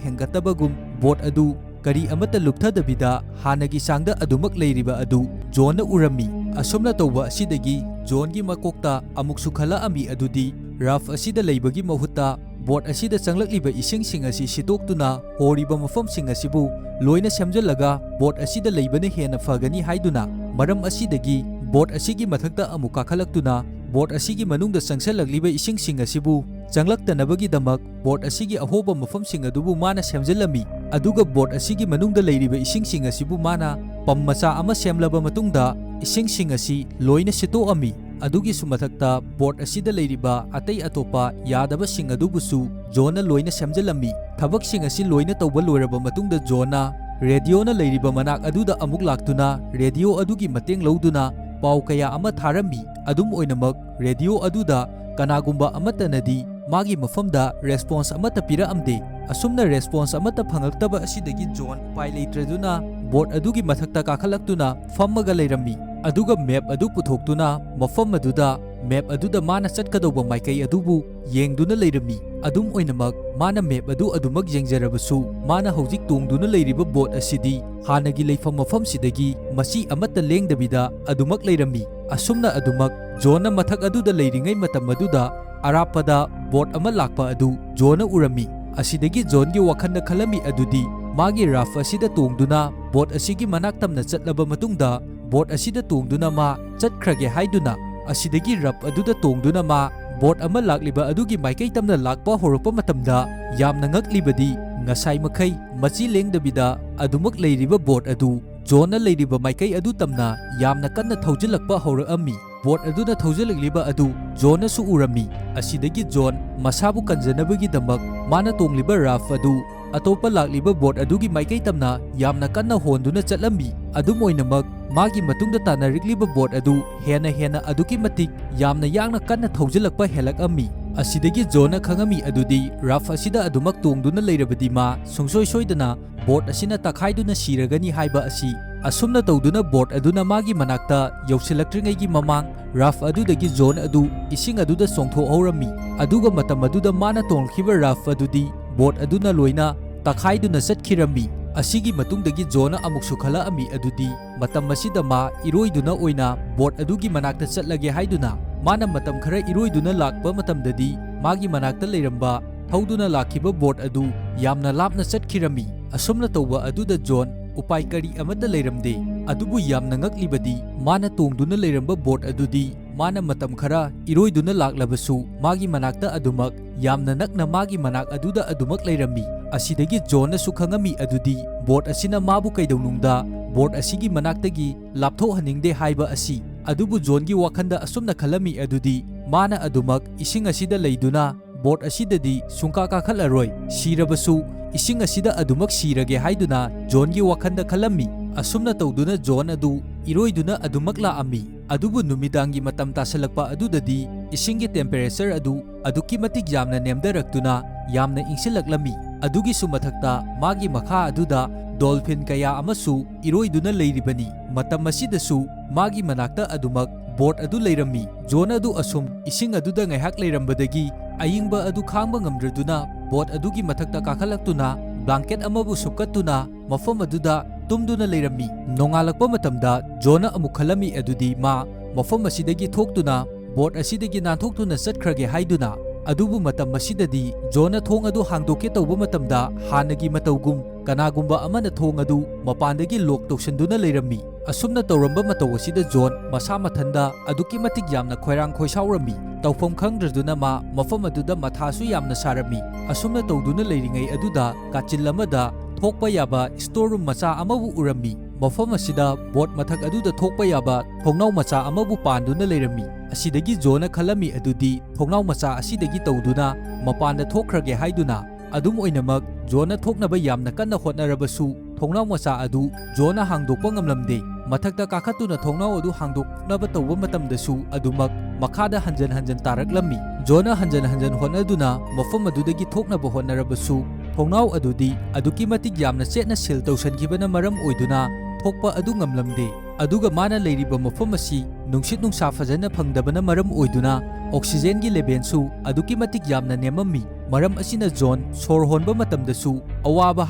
ꯍꯦꯟꯒꯠꯇꯕꯒꯨꯝ ꯕꯣꯠ ꯑꯗꯨ ꯀꯔꯤ ꯑꯃꯠꯇ ꯂꯨꯞꯊꯗꯕꯤꯗ ꯍꯥꯟꯅꯒꯤ ꯆꯥꯡꯗ ꯑꯗꯨꯃꯛ ꯂꯩꯔꯤꯕ ꯑꯗꯨ ꯖꯣꯟꯅ ꯎꯔꯝꯃꯤ꯫ ꯑꯁꯨꯝꯅ ꯇꯧꯕ ꯑꯁꯤꯗꯒꯤ ꯖꯣꯟꯒꯤ ꯃꯀꯣꯛꯇ ꯑꯃꯨꯛꯁꯨ ꯈꯜꯂꯛꯑꯝꯃꯤ ꯑꯗꯨꯗꯤ ꯔꯥꯐ ꯑꯁꯤꯗ ꯂꯩꯕꯒꯤ ꯃꯍꯨꯠꯇ ꯕꯣꯠ ꯑꯁꯤꯗ ꯆꯪꯂꯛꯂꯤꯕ ꯏꯁꯤꯡꯁꯤꯡ ꯑꯁꯤ ꯁꯤꯠꯇꯣꯛꯇꯨꯅ ꯍꯣꯔꯤꯕ ꯃꯐꯝꯁꯤꯡ ꯑꯁꯤꯕꯨ ꯂꯣꯏꯅ ꯁꯦꯝꯖꯤꯜꯂꯒ ꯕꯣꯠ ꯑꯁꯤꯗ ꯂꯩꯕꯅ ꯍꯦꯟꯅ ꯐꯒꯅꯤ ꯍꯥꯏꯗꯨꯅ, ꯃꯔꯝ ꯑꯁꯤꯗꯒꯤ ꯕꯣꯠ ꯑꯁꯤꯒꯤ ꯃꯊꯛꯇ ꯑꯃꯨꯛ ꯀꯥꯈꯠꯂꯛꯇꯨꯅ ꯕꯣꯠ ꯑꯁꯤꯒꯤ ꯃꯅꯨꯡꯗ ꯆꯪꯁꯤꯜꯂꯛꯂꯤꯕ ꯏꯁꯤꯡꯁꯤꯡ ꯑꯁꯤꯕꯨ ꯆꯪꯂꯛꯇꯅꯕꯒꯤꯗꯃꯛ ꯕꯣꯠ ꯑꯁꯤꯒꯤ ꯑꯍꯣꯕ ꯃꯐꯝꯁꯤꯡ ꯑꯗꯨꯕꯨ ꯃꯥꯅ ꯁꯦꯝꯖꯤꯜꯂꯝꯃꯤ꯫ ꯑꯗꯨꯒ ꯕꯣꯠ ꯑꯁꯤꯒꯤ ꯃꯅꯨꯡꯗ ꯂꯩꯔꯤꯕ ꯏꯁꯤꯡꯁꯤꯡ ꯑꯁꯤꯕꯨ ꯃꯥꯅ ꯄꯝ ꯃꯆꯥ ꯑꯃ ꯁꯦꯝꯂꯕ ꯃꯇꯨꯡꯗ ꯏꯁꯤꯡꯁꯤꯡ ꯑꯁꯤ ꯂꯣꯏꯅ ꯁꯤꯠꯇꯣꯛꯑꯝꯃꯤ꯫ ꯑꯗꯨꯒꯤꯁꯨ ꯃꯊꯛꯇ ꯕꯣꯠ ꯑꯁꯤꯗ ꯂꯩꯔꯤꯕ ꯑꯇꯩ ꯑꯇꯣꯞꯄ ꯌꯥꯗꯕꯁꯤꯡ ꯑꯗꯨꯕꯨꯁꯨ ꯖꯣꯟꯅ ꯂꯣꯏꯅ ꯁꯦꯝꯖꯤꯜꯂꯝꯃꯤ꯫ ꯊꯕꯛꯁꯤꯡ ꯑꯁꯤ ꯂꯣꯏꯅ ꯇꯧꯕ ꯂꯣꯏꯔꯕ ꯃꯇꯨꯡꯗ ꯖꯣꯟꯅ ꯔꯦꯗꯤꯑꯣꯅ ꯂꯩꯔꯤꯕ ꯃꯅꯥꯛ ꯑꯗꯨꯗ ꯑꯃꯨꯛ ꯂꯥꯛꯇꯨꯅ ꯔꯦꯗꯤꯑꯣ ꯑꯗꯨꯒꯤ ꯃꯇꯦꯡ ꯂꯧꯗꯨꯅ ꯄꯥꯎ ꯀꯌꯥ ꯑꯃ ꯊꯥꯔꯝꯃꯤ꯫ ꯑꯗꯨꯝ ꯑꯣꯏꯅꯃꯛ, ꯔꯦꯗꯤꯑꯣ ꯑꯗꯨꯗ ꯀꯅꯥꯒꯨꯝꯕ ꯑꯃꯠꯇꯅꯗꯤ ꯃꯥꯒꯤ ꯃꯐꯝꯗ ꯔꯦꯁꯄꯣꯟꯁ ꯑꯃꯠꯇ ꯄꯤꯔꯛꯑꯝꯗꯦ꯫ ꯑꯁꯨꯝꯅ ꯔꯦꯁꯄꯣꯟꯁ ꯑꯃꯠꯇ ꯐꯪꯂꯛꯇꯕ ꯑꯁꯤꯗꯒꯤ ꯖꯣꯟ ꯎꯄꯥꯏ ꯂꯩꯇ꯭ꯔꯗꯨꯅ ꯕꯣꯠ ꯑꯗꯨꯒꯤ ꯃꯊꯛꯇ ꯀꯥꯈꯠꯂꯛꯇꯨꯅ ꯐꯝꯃꯒ ꯂꯩꯔꯝꯃꯤ꯫ ꯑꯗꯨꯒ ꯃꯦꯞ ꯑꯗꯨ ꯄꯨꯊꯣꯛꯇꯨꯅ ꯃꯐꯝ ꯑꯗꯨꯗ, ꯃꯦꯞ ꯑꯗꯨꯗ ꯃꯥꯅ ꯆꯠꯀꯗꯧꯕ ꯃꯥꯏꯀꯩ ꯑꯗꯨꯕꯨ ꯌꯦꯡꯗꯨꯅ ꯂꯩꯔꯝꯃꯤ꯫ ꯑꯗꯨꯝ ꯑꯣꯏꯅꯃꯛ, ꯃꯥꯅ ꯃꯦꯞ ꯑꯗꯨ ꯑꯗꯨꯃꯛ ꯌꯦꯡꯖꯔꯕꯁꯨ, ꯃꯥꯅ ꯍꯧꯖꯤꯛ ꯇꯣꯡꯗꯨꯅ ꯂꯩꯔꯤꯕ ꯕꯣꯠ ꯑꯁꯤꯗꯤ ꯍꯥꯟꯅꯒꯤ ꯂꯩꯐꯝ ꯃꯐꯝꯁꯤꯗꯒꯤ ꯃꯆꯤ ꯑꯃꯠꯇ ꯂꯦꯡꯗꯕꯤꯗ ꯑꯗꯨꯃꯛ ꯂꯩꯔꯝꯃꯤ꯫ ꯑꯁꯨꯝꯅ ꯑꯗꯨꯃꯛ ꯖꯣꯟꯅ ꯃꯊꯛ ꯑꯗꯨꯗ ꯂꯩꯔꯤꯉꯩ ꯃꯇꯝ ꯑꯗꯨꯗ ꯑꯔꯥꯞꯄꯗ ꯕꯣꯠ ꯑꯃ ꯂꯥꯛꯄ ꯑꯗꯨ ꯖꯣꯟꯅ ꯎꯔꯝꯃꯤ꯫ ꯑꯁꯤꯗꯒꯤ ꯖꯣꯟꯒꯤ ꯋꯥꯈꯜꯗ ꯈꯜꯂꯝꯃꯤ ꯑꯗꯨꯗꯤ ꯃꯥꯒꯤ ꯔꯥꯐ ꯑꯁꯤꯗ ꯇꯣꯡꯗꯨꯅ ꯕꯣꯠ ꯑꯁꯤꯒꯤ ꯃꯅꯥꯛ ꯇꯝꯅ ꯆꯠꯂꯕ ꯃꯇꯨꯡꯗ ꯕꯣꯠ ꯑꯁꯤꯗ ꯇꯣꯡꯗꯨꯅ ꯃꯥ ꯆꯠꯈ꯭ꯔꯒꯦ ꯍꯥꯏꯗꯨꯅ, ꯑꯁꯤꯗꯒꯤ ꯔꯥꯐ ꯑꯗꯨꯗ ꯇꯣꯡꯗꯨꯅ ꯃꯥ ꯕꯣꯠ ꯑꯃ ꯂꯥꯛꯂꯤꯕ ꯑꯗꯨꯒꯤ ꯃꯥꯏꯀꯩ ꯇꯝꯅ ꯂꯥꯛꯄ ꯍꯧꯔꯛꯄ ꯃꯇꯝꯗ ꯌꯥꯝꯅ ꯉꯛꯂꯤꯕꯗꯤ ꯉꯁꯥꯏ ꯃꯈꯩ ꯃꯆꯤ ꯂꯦꯡꯗꯕꯤꯗ ꯑꯗꯨꯃꯛ ꯂꯩꯔꯤꯕ ꯕꯣꯠ ꯑꯗꯨ ꯖꯣꯟꯅ ꯂꯩꯔꯤꯕ ꯃꯥꯏꯀꯩ ꯑꯗꯨ ꯇꯝꯅ ꯌꯥꯝꯅ ꯀꯟꯅ ꯊꯧꯖꯤꯜꯂꯛꯄ ꯍꯧꯔꯛꯑꯝꯃꯤ꯫ ꯕꯣꯠ ꯑꯗꯨꯅ ꯊꯧꯖꯤꯜꯂꯛꯂꯤꯕ ꯑꯗꯨ ꯖꯣꯟꯅꯁꯨ ꯎꯔꯝꯃꯤ꯫ ꯑꯁꯤꯗꯒꯤ ꯖꯣꯟ ꯃꯁꯥꯕꯨ ꯀꯟꯖꯅꯕꯒꯤꯗꯃꯛ ꯃꯥꯅ ꯇꯣꯡꯂꯤꯕ ꯔꯥꯐ ꯑꯗꯨ ꯑꯇꯣꯞꯄ ꯂꯥꯛꯂꯤꯕ ꯕꯣꯠ ꯑꯗꯨꯒꯤ ꯃꯥꯏꯀꯩ ꯇꯝꯅ ꯌꯥꯝꯅ ꯀꯟꯅ ꯍꯣꯟꯗꯨꯅ ꯆꯠꯂꯝꯃꯤ꯫ ꯑꯗꯨꯝ ꯑꯣꯏꯅꯃꯛ, ꯃꯥꯒꯤ ꯃꯇꯨꯡꯗ ꯇꯥꯟꯅꯔꯛꯂꯤꯕ ꯕꯣꯠ ꯑꯗꯨ ꯍꯦꯟꯅ ꯍꯦꯟꯅ ꯑꯗꯨꯛꯀꯤ ꯃꯇꯤꯛ ꯌꯥꯝꯅ ꯌꯥꯡꯅ ꯀꯟꯅ ꯊꯧꯖꯤꯜꯂꯛꯄ ꯍꯦꯜꯂꯛꯑꯝꯃꯤ꯫ ꯑꯁꯤꯗꯒꯤ ꯖꯣꯟꯅ ꯈꯪꯉꯝꯃꯤ ꯑꯗꯨꯗꯤ ꯔꯥꯐ ꯑꯁꯤꯗ ꯑꯗꯨꯃꯛ ꯇꯣꯡꯗꯨꯅ ꯂꯩꯔꯕꯗꯤ ꯃꯥ ꯁꯨꯡꯁꯣꯏ ꯁꯣꯏꯗꯅ ꯕꯣꯠ ꯑꯁꯤꯅ ꯇꯛꯈꯥꯏꯗꯨꯅ ꯁꯤꯔꯒꯅꯤ ꯍꯥꯏꯕ ꯑꯁꯤ꯫ ꯑꯁꯨꯝꯅ ꯇꯧꯗꯨꯅ ꯕꯣꯠ ꯑꯗꯨꯅ ꯃꯥꯒꯤ ꯃꯅꯥꯛꯇ ꯌꯧꯁꯤꯜꯂꯛꯇ꯭ꯔꯤꯉꯩꯒꯤ ꯃꯃꯥꯡ ꯔꯥꯐ ꯑꯗꯨꯗꯒꯤ ꯖꯣꯟ ꯑꯗꯨ ꯏꯁꯤꯡ ꯑꯗꯨꯗ ꯆꯣꯡꯊꯣꯛꯍꯧꯔꯝꯃꯤ꯫ ꯑꯗꯨꯒ ꯃꯇꯝ ꯑꯗꯨꯗ ꯃꯥꯅ ꯇꯣꯡꯂꯛꯈꯤꯕ ꯔꯥꯐ ꯑꯗꯨꯗꯤ ꯕꯣꯠ ꯑꯗꯨꯅ ꯂꯣꯏꯅ ꯇꯛꯈꯥꯏꯗꯨꯅ ꯆꯠꯈꯤꯔꯝꯃꯤ꯫ ꯑꯁꯤꯒꯤ ꯃꯇꯨꯡꯗꯒꯤ ꯖꯣꯟꯅ ꯑꯃꯨꯛꯁꯨ ꯈꯜꯂꯛꯑꯝꯃꯤ ꯑꯗꯨꯗꯤ ꯃꯇꯝ ꯑꯁꯤꯗ ꯃꯥ ꯏꯔꯣꯏꯗꯨꯅ ꯑꯣꯏꯅ ꯕꯣꯠ ꯑꯗꯨꯒꯤ ꯃꯅꯥꯛꯇ ꯆꯠꯂꯒꯦ ꯍꯥꯏꯗꯨꯅ꯫ ꯃꯥꯅ ꯃꯇꯝ ꯈꯔ ꯏꯔꯣꯏꯗꯨꯅ ꯂꯥꯛꯄ ꯃꯇꯝꯗꯗꯤ ꯃꯥꯒꯤ ꯃꯅꯥꯛꯇ ꯂꯩꯔꯝꯕ ꯊꯧꯗꯨꯅ ꯂꯥꯛꯈꯤꯕ ꯕꯣꯠ ꯑꯗꯨ ꯌꯥꯝꯅ ꯂꯥꯞꯅ ꯆꯠꯈꯤꯔꯝꯃꯤ꯫ ꯑꯁꯨꯝꯅ ꯇꯧꯕ ꯑꯗꯨꯗ ꯖꯣꯟ ꯎꯄꯥꯏ ꯀꯔꯤ ꯑꯃꯠꯇ ꯂꯩꯔꯝꯗꯦ꯫ ꯑꯗꯨꯕꯨ ꯌꯥꯝꯅ ꯉꯛꯂꯤꯕꯗꯤ, ꯃꯥꯅ ꯇꯣꯡꯗꯨꯅ ꯂꯩꯔꯝꯕ ꯕꯣꯠ ꯑꯗꯨꯗꯤ ꯃꯥꯅ ꯃꯇꯝ ꯈꯔ ꯏꯔꯣꯏꯗꯨꯅ ꯂꯥꯛꯂꯕꯁꯨ, ꯃꯥꯒꯤ ꯃꯅꯥꯛꯇ ꯑꯗꯨꯃꯛ, ꯌꯥꯝꯅ ꯅꯛꯅ ꯃꯥꯒꯤ ꯃꯅꯥꯛ ꯑꯗꯨꯗ ꯑꯗꯨꯃꯛ ꯂꯩꯔꯝꯃꯤ꯫ ꯑꯁꯤꯗꯒꯤ ꯖꯣꯟꯅꯁꯨ ꯈꯪꯉꯝꯃꯤ ꯑꯗꯨꯗꯤ ꯕꯣꯠ ꯑꯁꯤꯅ ꯃꯥꯕꯨ ꯀꯩꯗꯧꯅꯨꯡꯗ ꯕꯣꯠ ꯑꯁꯤꯒꯤ ꯃꯅꯥꯛꯇꯒꯤ ꯂꯥꯞꯊꯣꯛꯍꯟꯅꯤꯡꯗꯦ ꯍꯥꯏꯕ ꯑꯁꯤ꯫ ꯑꯗꯨꯕꯨ ꯖꯣꯟꯒꯤ ꯋꯥꯈꯜꯗ ꯑꯁꯨꯝꯅ ꯈꯜꯂꯝꯃꯤ ꯑꯗꯨꯗꯤ, ꯃꯥꯅ ꯑꯗꯨꯃꯛ ꯏꯁꯤꯡ ꯑꯁꯤꯗ ꯂꯩꯗꯨꯅ ꯕꯣꯠ ꯑꯁꯤꯗꯗꯤ ꯁꯨꯡꯀꯥ ꯀꯥꯈꯠꯂꯔꯣꯏ, ꯁꯤꯔꯕꯁꯨ ꯏꯁꯤꯡ ꯑꯁꯤꯗ ꯑꯗꯨꯃꯛ ꯁꯤꯔꯒꯦ ꯍꯥꯏꯗꯨꯅ ꯖꯣꯟꯒꯤ ꯋꯥꯈꯜꯗ ꯈꯜꯂꯝꯃꯤ꯫ ꯑꯁꯨꯝꯅ ꯇꯧꯗꯨꯅ ꯖꯣꯟ ꯑꯗꯨ ꯏꯔꯣꯏꯗꯨꯅ ꯑꯗꯨꯃꯛ ꯂꯥꯛꯑꯝꯃꯤ꯫ ꯑꯗꯨꯕꯨ ꯅꯨꯃꯤꯗꯥꯡꯒꯤ ꯃꯇꯝ ꯇꯥꯁꯜꯂꯛꯄ ꯑꯗꯨꯗꯗꯤ ꯏꯁꯤꯡꯒꯤ temperature ꯑꯗꯨ ꯑꯗꯨꯛꯀꯤ ꯃꯇꯤꯛ ꯌꯥꯝꯅ ꯅꯦꯝꯗꯔꯛꯇꯨꯅ ꯌꯥꯝꯅ ꯏꯪꯁꯤꯜꯂꯛꯂꯝꯃꯤ꯫ ꯑꯗꯨꯒꯤꯁꯨ ꯃꯊꯛꯇ ꯃꯥꯒꯤ ꯃꯈꯥ ꯑꯗꯨꯗ dolphin ꯀꯌꯥ ꯑꯃꯁꯨ ꯏꯔꯣꯏꯗꯨꯅ ꯂꯩꯔꯤꯕꯅꯤ꯫ ꯃꯇꯝ ꯑꯁꯤꯗꯁꯨ ꯃꯥꯒꯤ ꯃꯅꯥꯛꯇ ꯑꯗꯨꯃꯛ ꯕꯣꯠ ꯑꯗꯨ ꯂꯩꯔꯝꯃꯤ꯫ ꯖꯣꯟ ꯑꯗꯨ ꯑꯁꯨꯝ ꯏꯁꯤꯡ ꯑꯗꯨꯗ ꯉꯥꯏꯍꯥꯛ ꯂꯩꯔꯝꯕꯗꯒꯤ ꯑꯏꯪꯕ ꯑꯗꯨ ꯈꯥꯡꯕ ꯉꯝꯗ꯭ꯔꯗꯨꯅ ꯕꯣꯠ ꯑꯗꯨꯒꯤ ꯃꯊꯛꯇ ꯀꯥꯈꯠꯂꯛꯇꯨꯅ blanket ꯑꯃꯕꯨ ꯁꯨꯞꯀꯠꯇꯨꯅ ꯃꯐꯝ ꯑꯗꯨꯗ ꯇꯨꯝꯗꯨꯅ ꯂꯩꯔꯝꯃꯤ꯫ ꯅꯣꯡꯉꯥꯜꯂꯛꯄ ꯃꯇꯝꯗ ꯖꯣꯟꯅ ꯑꯃꯨꯛ ꯈꯜꯂꯝꯃꯤ ꯑꯗꯨꯗꯤ ꯃꯥ ꯃꯐꯝ ꯑꯁꯤꯗꯒꯤ ꯊꯣꯛꯇꯨꯅ ꯕꯣꯠ ꯑꯁꯤꯗꯒꯤ ꯅꯥꯟꯊꯣꯛꯇꯨꯅ ꯆꯠꯈ꯭ꯔꯒꯦ ꯍꯥꯏꯗꯨꯅ꯫ ꯑꯗꯨꯕꯨ ꯃꯇꯝ ꯑꯁꯤꯗꯗꯤ ꯖꯣꯟꯅ ꯊꯣꯡ ꯑꯗꯨ ꯍꯥꯡꯗꯣꯛꯀꯦ ꯇꯧꯕ ꯃꯇꯝꯗ ꯍꯥꯟꯅꯒꯤ ꯃꯇꯧꯒꯨꯝ ꯀꯅꯥꯒꯨꯝꯕ ꯑꯃꯅ ꯊꯣꯡ ꯑꯗꯨ ꯃꯄꯥꯟꯗꯒꯤ lock ꯇꯧꯁꯤꯟꯗꯨꯅ ꯂꯩꯔꯝꯃꯤ꯫ ꯑꯁꯨꯝꯅ ꯇꯧꯔꯝꯕ ꯃꯇꯧ ꯑꯁꯤꯗ ꯖꯣꯟ ꯃꯁꯥ ꯃꯊꯟꯗ ꯑꯗꯨꯛꯀꯤ ꯃꯇꯤꯛ ꯌꯥꯝꯅ ꯈꯣꯏꯔꯥꯡ ꯈꯣꯏꯁꯥꯎꯔꯝꯃꯤ꯫ ꯇꯧꯐꯝ ꯈꯪꯗ꯭ꯔꯗꯨꯅ ꯃꯥ ꯃꯐꯝ ꯑꯗꯨꯗ ꯃꯊꯥꯁꯨ ꯌꯥꯝꯅ ꯁꯥꯔꯝꯃꯤ꯫ ꯑꯁꯨꯝꯅ ꯇꯧꯗꯨꯅ ꯂꯩꯔꯤꯉꯩ ꯑꯗꯨꯗ ꯀꯥꯆꯤꯜ ꯑꯃꯗ ꯊꯣꯛꯄ ꯌꯥꯕ store room ꯃꯆꯥ ꯑꯃꯕꯨ ꯎꯔꯝꯃꯤ꯫ ꯃꯐꯝ ꯑꯁꯤꯗ ꯕꯣꯠ ꯃꯊꯛ ꯑꯗꯨꯗ ꯊꯣꯛꯄ ꯌꯥꯕ ꯊꯣꯡꯅꯥꯎ ꯃꯆꯥ ꯑꯃꯕꯨ ꯄꯥꯟꯗꯨꯅ ꯂꯩꯔꯝꯃꯤ꯫ ꯑꯁꯤꯗꯒꯤ ꯖꯣꯟꯅ ꯈꯜꯂꯝꯃꯤ ꯑꯗꯨꯗꯤ ꯊꯣꯡꯅꯥꯎ ꯃꯆꯥ ꯑꯁꯤꯗꯒꯤ ꯇꯧꯗꯨꯅ ꯃꯄꯥꯟꯗ ꯊꯣꯛꯈ꯭ꯔꯒꯦ ꯍꯥꯏꯗꯨꯅ꯫ ꯑꯗꯨꯝ ꯑꯣꯏꯅꯃꯛ, ꯖꯣꯟꯅ ꯊꯣꯛꯅꯕ ꯌꯥꯝꯅ ꯀꯟꯅ ꯍꯣꯠꯅꯔꯕꯁꯨ, ꯊꯣꯡꯅꯥꯎ ꯃꯆꯥ ꯑꯗꯨ ꯖꯣꯟꯅ ꯍꯥꯡꯗꯣꯛꯄ ꯉꯝꯂꯝꯗꯦ꯫ ꯃꯊꯛꯇ ꯀꯥꯈꯠꯇꯨꯅ ꯊꯣꯡꯅꯥꯎ ꯑꯗꯨ ꯍꯥꯡꯗꯣꯛꯅꯕ ꯇꯧꯕ ꯃꯇꯝꯗꯁꯨ ꯑꯗꯨꯃꯛ ꯃꯈꯥꯗ ꯍꯟꯖꯟ ꯍꯟꯖꯟ ꯇꯥꯔꯛꯂꯝꯃꯤ꯫ ꯖꯣꯟꯅ ꯍꯟꯖꯟ ꯍꯟꯖꯟ ꯍꯣꯠꯅꯗꯨꯅ ꯃꯐꯝ ꯑꯗꯨꯗꯒꯤ ꯊꯣꯛꯅꯕ ꯍꯣꯠꯅꯔꯕꯁꯨ, ꯊꯣꯡꯅꯥꯎ ꯑꯗꯨꯗꯤ ꯑꯗꯨꯛꯀꯤ ꯃꯇꯤꯛ ꯌꯥꯝꯅ ꯆꯦꯠꯅ seal ꯇꯧꯁꯟꯈꯤꯕꯅ ꯃꯔꯝ ꯑꯣꯏꯗꯨꯅ ꯊꯣꯛꯄ ꯑꯗꯨ ꯉꯝꯂꯝꯗꯦ꯫ ꯑꯗꯨꯒ ꯃꯥꯅ ꯂꯩꯔꯤꯕ ꯃꯐꯝ ꯑꯁꯤ ꯅꯨꯡꯁꯤꯠ ꯅꯨꯡꯁꯥ ꯐꯖꯅ ꯐꯪꯗꯕꯅ ꯃꯔꯝ ꯑꯣꯏꯗꯨꯅ oxygenꯒꯤ levelꯁꯨ ꯑꯗꯨꯛꯀꯤ ꯃꯇꯤꯛ ꯌꯥꯝꯅ ꯅꯦꯝꯃꯝꯃꯤ꯫ ꯃꯔꯝ ꯑꯁꯤꯅ ꯖꯣꯟ ꯁꯣꯔ ꯍꯣꯟꯕ ꯃꯇꯝꯗꯁꯨ ꯑꯋꯥꯕ